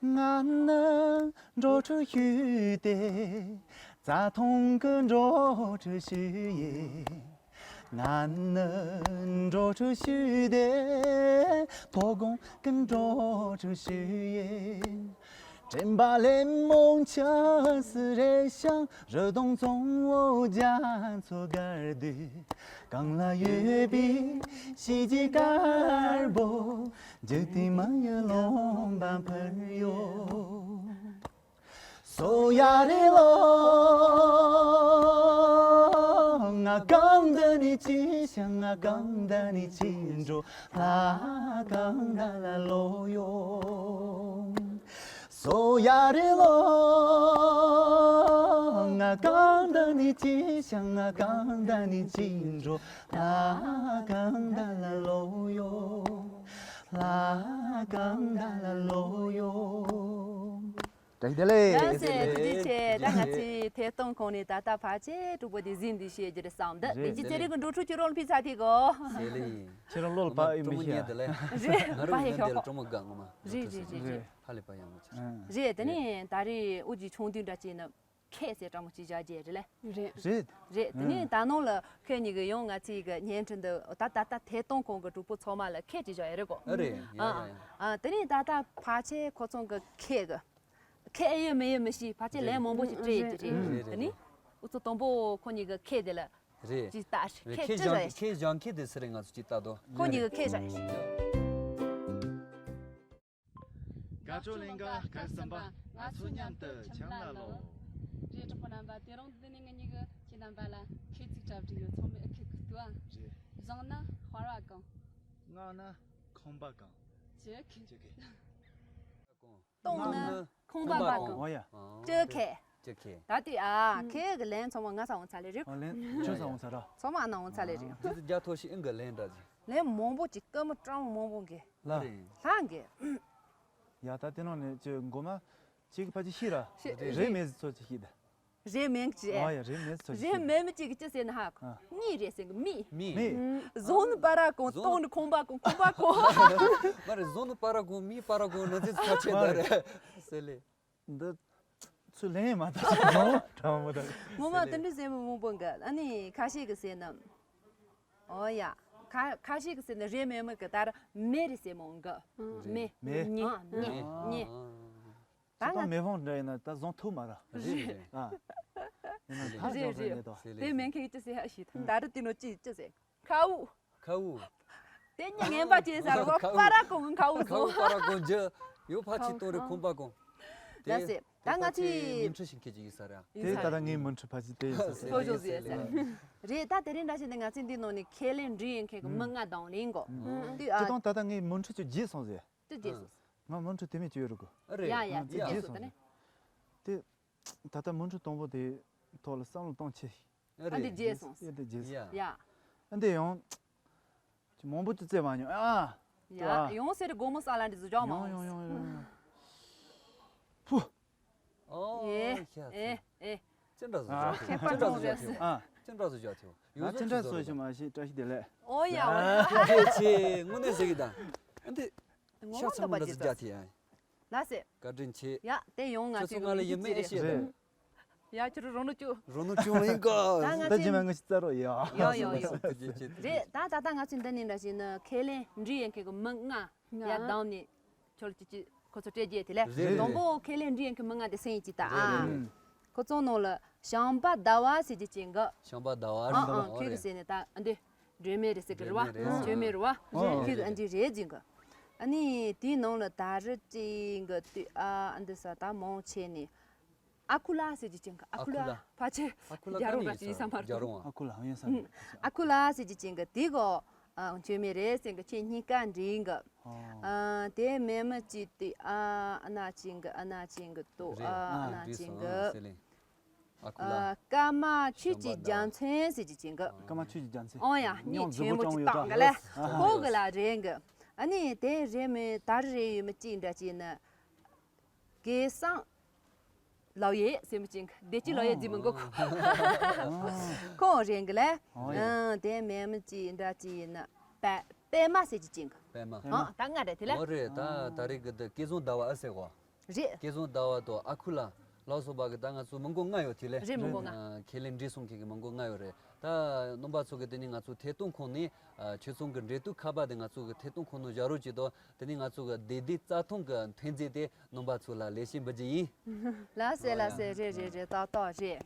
ང་ནི་འགྲོ་འཕྲུལ་ཞུས་ཏེ། རྩྭ་ཐང་གི་འགྲོ་འཕྲུལ་ཞུས་ཡིན། ང་ནི་འགྲོ་འཕྲུལ་ཞུས་ཏེ། མཐོ་སྒང་གི་འགྲོ་འཕྲུལ་ཞུས་ཡིན། དྲན་པ་ལས་མང་ཆེ་བ་རེ་ཞིག་རི་དྭགས་གཙང་བོ་རྒྱ་མཚོ་བརྒལ་དུས། གངས་ལ་ཡོད་པའི་གཤིས་ཀྱི་དཀར་པོ། འཇིག་རྟེན་མ་ཡི་ལུང་པར་འཕུར་ཡོད། སོ་ཡ་རེ་ལོ། ང་གང་འདི་ནས་ཅི་ཞིག་ང་གང་འདི་ནས་ཅི་འགྲོ། ལྷ་གང་འདི་ལ་ལོ་ཡོང་། སོ་ཡ་རེ་ལོ། ང་གང་འདི་ནས་ཅི་ཞིག་ང་གང་འདི་ནས་ཅི་འགྲོ། ལྷ་གང་འདི་ལ་ལོ་ཡོང་། ལྷ་གང་འདི་ལ་ལོ་ཡོང་། བཀྲ་ཤིས་བདེ་ལེགས། ལགས་སེ། ཐུགས་རྗེ་ཆེ། ད་ང་ཚོའི་ཐད་གཏོང་ཁང་ནས་ད་ལྟ་ཕལ་ཆེར་གྲོགས་པོ་དེ་གཟིགས་འདི་བཤད་རྒྱུ་རེད་བསམ་འདི། རེད། དེ་རྗེས་ཚན་རིག་གི་འགྲོ་འཕྲུལ་ཁྱོད་རང་ལ་ཕུལ་ཚར་ཐེ་གོ། ཟེར་ལེ་ཡིན། ཁྱེད་རང་བློ་ལ་བབ་ཨེ་མི་ཤེས། རེད། ང་རང་ཡིན་ན་འདི་ལ་སྤྲང་མོ་དགའ་ངོ་མ། རེད་རེད་རེད་རེད། ཧ་ལས་པ་ཡག་མོ་ཆེ། རེད། དེ་ནས་ད་རེས་ཨུ་ཅི་ཆུང་དུས་འདྲ་བྱས་ན་ཁེ་ཟེར་སྤྲང་མོ་ཅིག་བཞག་རྒྱུ་རེད་ལེ། རེད། རེད། རེད། དེ་ནས་ད་ནང་ལ་ཁྱེད་གཉིས་ཀྱིས་ཡང་ང་ཚོའི་གི་བརྙན་འཕྲིན་འདི་ད་ད་ལྟ་ཐད་གཏོང་ཁང་གི་གྲོགས་པོ་ཚང་མ་ལ་ཁེ་ཅིག་བཞག་ཡོད་རེད་གོ། ཨ་རེད། ཡ་ཡ་ཡ། ཨ། དེ་ནས་ད་ལྟ་ཕལ་ཆེར་ཁོ་ཚོ་གི་ཁེ་གི་ཁེ་ཨེ་ཡོད་མེད་ཡོད་མི་ཤེས། ཕལ་ཆེར་ལན་མང་པོ་ཞིག་སྤྲད་ཡོད་ཀྱི་རེད། རེད་རེད། དེ་ནས་ཨུ་ཚོ་དང་པོ་ཁོ་གཉིས་ཀྱི་ཁེ་དེ་ལ་རེད། ཅིག་ལྟ། རེད། ཁེ་ཁེ་ཅི་བཞག་རེད། ཁེ་བཞག་ཁེ་དེ་སུ་རེད། ང་ཚོ་ཅིག་ལྟ་དོ། ཁོ་གཉིས་ཀྱི་ཁེ་བཞག་ཡོད་ཤག་དགའ་སྐྱོ་ལིང་ག་སྐར་གསུམ་པ། ང་ཚོ་མཉམ་དུ་ཁྱིམ་ལ་ལོག་རེད། གྲོགས་པོ་རྣམ་པ། དེ་རིང་འདི་ནས་ང་གཉིས་ཀྱིས་ཁྱེད་རྣམ་པ་ལ་ཁེ་ཅིག་གྲ་སྒྲིག་ཡོད། ཚང་མས་ཨེ་ཁེ་གི་ལྟོས་ཨ། རེད། བཞེངས་ན་དཔར་བ་གང་། བསྔགས་ན་ཁང་པ་གང་། ཅི་ཁེ། ཅི་ཁེ། བཏང་ན་ཁང་པ་གང་། འོ་ཡ། ཅི་ཁེ། ཅི་ཁེ། ད་ལྟོས་ཨ། ཁེ་གི་ལན་ཚང་མ་ང་ས་འོང་ཚར་ལེ་རེད། ཨ། ལན་ཁྱོད་ས་འོང་ཚར་ར། ཚང་མ་ཨ་ན་འོང་ཚར་ལེ་རེད། ཁྱེད་ཚོ་རྒྱ་ཐོ་ཞིག་ཨིན་གི་ལན་འདྲ་ཅིག་ལན་མང་པོ་ཅིག་སྐར་མ་སྤྲང་མང་པོ་གི་ལ། ལྷ་གི་ཡ། ད་དེ་ནང་ནས་ཅི་མགོ་མ་ཅིག་གི་ཕ་ཅིག་ཤི་ར། ཤི། རེད་མེད་ཚོ་ཅིག་ཤི་ད། རེད་མེད་ཅིག་ཨ་ཡ། རེད་མེད་ཚོ་ཅིག་ཤི། རེད་མེད་མི་ཅིག་གི་ཅི་ཟེར་ན་ཧ་གོ། ཨ། གཉིས་རེད་ཟེར་གི་མི། མི། མི། བཟུང་ནི་པ་ར་གོང་། བཟུང་། བཏང་ནི་ཁང་པ་གོང་། ཁང་པ་གོང་། མ་རེད། བཟུང་ནི་པ་ར་གོང་། མི་པ་ར་གོང་ན་ཚེ་ཚ་ཆེ་ད་རེད་ཟེར་ལེ། འདི་ཚུར་ལེན་མ་ཐག་ངོ་མ་དྲང་མོ་དང་། ངོ་མ་དེ་འདྲ་ཟེར་མི་མང་པོ་འགའ། ཨ་ནི་ཁ་ཤས་ཀྱི་ཟེར་ན། ཨོ་ཡ། ཁ་ཁ་ཤས་ཀྱི་ཟེར་ན་རེད་མེད་མི་གི་ད་ར་མེད་རེད་ཟེར་མང་གི། མེད། མེད། ཉེ། ཨ། ཉེ། ཉེ། ད་ང་མེ་ཕོང་འདྲ་ཡིན་ན་ད་བཟུང་ཐུབ་མ་ར། རེད་རེད། ཨ། ཡིན་ན་ད་རེད་རེད་རེད། དེ་མེད་མཁན་གྱི་ཅི་ཟེར་ཧ་ཤི། ད་ར་དེ་ནོ་ཅི་ཅི་ཟེར། ཁའུ། ཁའུ། དེ་ཉིད་ངན་པ་ཅན་ཟེར་བ། ཁའུ། པ་ར་གོང་ཁའུ་ཁའུ་བཟོ། པ་ར་གོང་ཇི། ཡོ་ཕ་ཆི་ཏོ་རི་ཁོང་པ་གོང་། ད་ཟེར། ད་ང་ཚོས་མིང་འཁྲི་ཤིང་ཁེ་ཅིག་ཡིན་ས་ར། དེ་ད་ལྟ་ངའི་མིང་འཁྲི་ཕ་ཆི་དེ་ཡིན་ས། ཨོ་ཇོ་ཟེར་ཟེར། རེད། ད་དེ་རིང་འདྲ་ཞིག་ནི་ང་ཚོས་འདི་ནང་ནས་ཁས་ལེན་འབྲི་ཡིན་མཁན་གྱི་མི་ལྔ་དང་ལེན་གོ། དེ་ཨ། ད་ལྟ་ངའི་མིང་འཁྲི་ཅིག་བརྗེད་སོང་ཟེར། ཅི་བརྗེད་སོང་ཟེར། ང་མིང་འཁྲི་དེ་མིན་ཅི་ཡོད་རུ་གོ། ཡ་ཡ། ཅི་བརྗེད་སོང་ད་ནི། དེ། ད་ལྟ་མུ་འཁྲུག་དང་པོ་དེའི་ཐོག་ལ་བསམ་བློ་གཏོང་ཆེ། ཨ་འདི་བརྗེད་སོང་། ཨ་འདི་བརྗེད་སོང་། ཡ། ཡ། ཨ་འདི་ཡང་། ཅི་མང་པོ་ཅི་བཙལ་མ་མྱོང་ཨ། ཡ། ཡོང་ཟེར་དགོང་མོ་ས་ལ་འདི་བཟོ་ཅོག་མང་། ཡོང་ཡོང་ཡོང་ཡོང་། ཕུ། ཨོ། ཨེ་ཤ་ཚ། ཨེ་ཨེ། ཅི་འདྲ་བཟོ་ཅོག་ཨ། ཅི་འདྲ་བཟོ་ཅོག་ཨ། ཅི་འདྲ་བཟོ་ཅོག་ཡོང་ཅི་འདྲ་བཟོ་ཅོག་མ་ཤེས། བཀྲ་ཤིས་བདེ་ལེགས། ཨོ་ཡ་ཨོ་ཡ། ཐུགས་རྗེ་ཆེ། དངོས་གནས་ཟེར་གི་ད། ཨ་འདི། ཤ་ཚ་མ་ལ་ཟིག་རྒྱ་ཐེ་ཡ། ལ་སེ། བཀའ་དྲིན་ཆེ། ཡ་དེ་ཡོང་ང་ཁྱོད་ཚོ་ང་ལ་ཡིན་མིན་ཨེ་ཤེས་རེད། ཡ་ཁྱོད་རོ་ནུ་ཅུ། རོ་ནུ་ཅུ་ཡིན་ག་ད་ང་ད་ཅི་མ་ང་ཤི་ཙ་རོ་ཡ། ཡོ་ཡོ་ཡོ། རེད་ད་ད་ད་ང་ཚོ་འདི་ནི་འདྲ་ཞིག་ནི་ཁས་ལེན་འབྲི་ཡན་ཁེ་གི་མི་ལྔ་ཡ་བདམས་ནས་ཁྱོད་ཅི་ཅི་ཁོ་ཚོ་སྤྲད་རྒྱུ་དེ་ལས། རེད། དང་པོ་ཁས་ལེན་འབྲི་ཡན་ཁེ་མི་ལྔ་དེ་སེང་ཡིན་ཅི་ད་ཨ། ཁོ་ཚོ་ནང་ལ་བྱམས་པ་ཟླ་བ་ཟེར་རྒྱུ་ཅན་གི། བྱམས་པ་ཟླ་བ་ཨ་ཨ་ཁྱོད་ཀྱི་ཟེར་ནས་ད་ཨ་འདི། སྒྲོལ་མ་རེད་ཟེར་གི་རེད་བ། སྒྲོལ་མ་རེད་ཟེར། སྒྲོལ་མ་རེད་བ། ཨོ། ཁྱོད་ཀྱི་ཨ་འདྲ་རེད་ཟེར་གི། ཨ་ནི་དེའི་ནང་ལ་ད་རེས་ཅིག་གི་དུས་ཨ་ཨ་འདི་ས་ད་མང་ཆེ་ནི། ཨ་ཁུ་ལགས་ཟེར་གྱི་ཅན་གི། ཨ་ཁུ་ཨ་ཁུ་ལགས། ལགས། ཕལ་ཆེར་ཨ་ཁུ་ལགས། རྒྱ་རོང་ག་ཅིག་ཡིན་ས་མ་རེད། རྒྱ་རོང་། ཨ་ཁུ་ལགས་ཡིན་ས་མ་རེད། ཨ་ཁུ་ལགས་ཟེར་གྱི་ཅན་གི་དེ་གོ། ཨ་སྒྲོལ་མ་རེད་ཟེར་གི་ཁྱེད་གཉིས་ཀ་འདྲིས་གི། ཨ། ཨ་དེ་མེད་མི་ཅིག་དེ་ཨ་ཨ་ན་ཅན་གི་ཨ་ན་ཅན་གི་ཏོ། རེད། ཨ་ཨ་ཨ་ན་ཅན་གི། ཟེར་ལེ། ཨ་ཁུ་ལགས། ཨ་ཀརྨ་ཆོས་ཀྱི་རྒྱལ་མཚན་ཟེར་གྱི་ཅན་གི། ཀརྨ་ཆོས་ཀྱི་རྒྱལ་མཚན། ཨོ་ཡ། མིང་མཛེས་པོ་ཅང་ཡོད་ད། གཉིས་ཆེན་པོ་ཅིག་བཏང་གི་ལ། ཨ་ཁོ་གི་ལ་རེད་གི། ཨ་ནི་དེ་རེད་མི་ད་རེད་ཡོད་མི་ཅིག་འདྲ་ཅིག་ནི། སྐལ་བཟང་ལོ་ཡེ་ཟེར་མི་ཅན་གི། བདེ་སྐྱིད་ལོ་ཡེ་ཟེར་མི་གོ། ཁོ་རེད་གི་ལ། ཨོ་ཡ། ཨ་དེ་མེད་མི་ཅིག་འདྲ་ཅིག་ནི། པད་པད་མ་ཟེར་གྱི་ཅན་གི། པད་མ། ཨ་ད་ང་རེད་དེ་ལ། ཨོ་རེད། ད་ད་རེས་གི་འདི་སྐལ་བཟང་ཟླ་བ་ཨ་ཟེར་གོ། རེད། སྐལ་བཟང་ཟླ་བ་དང་ཨ་ཁུ་ལགས། ལགས་སོ་བ་གི་ད་ང་ཚོ་མི་མགོ་ལྔ་ཡོད་དེ་ལས། རེད། མི་མགོ་ལྔ། ཨ་ཁས་ལེན་འདྲིས་སོང་མཁན་གི་མི་མགོ་ལྔ་ཡོད་རེད། ད་རྣམ་པ་ཚོ་གི་དེ་ནི་ང་ཚོ་ཐད་གཏོང་ཁང་ནས་ཨ་ཆོས་ཚོགས་ཀྱི་འབྲེལ་གཏུག་ཁ་པར་དེ་ང་ཚོ་གི་ཐད་གཏོང་ཁང་ནང་བཞག་རོགས་གྱིས་དང་། དེ་ནི་ང་ཚོ་གི་བདེ་སྡུག་རྩ་ཐང་གི་ཐོན་རྫས་དེ་རྣམ་པ་ཚོ་ལ་ལེན་བྱེད་འབུལ་རྒྱུ་ཡིན། ལགས་སེ་ལགས་སེ། རེད་རེད་རེད། ཏག་ཏག་རེད།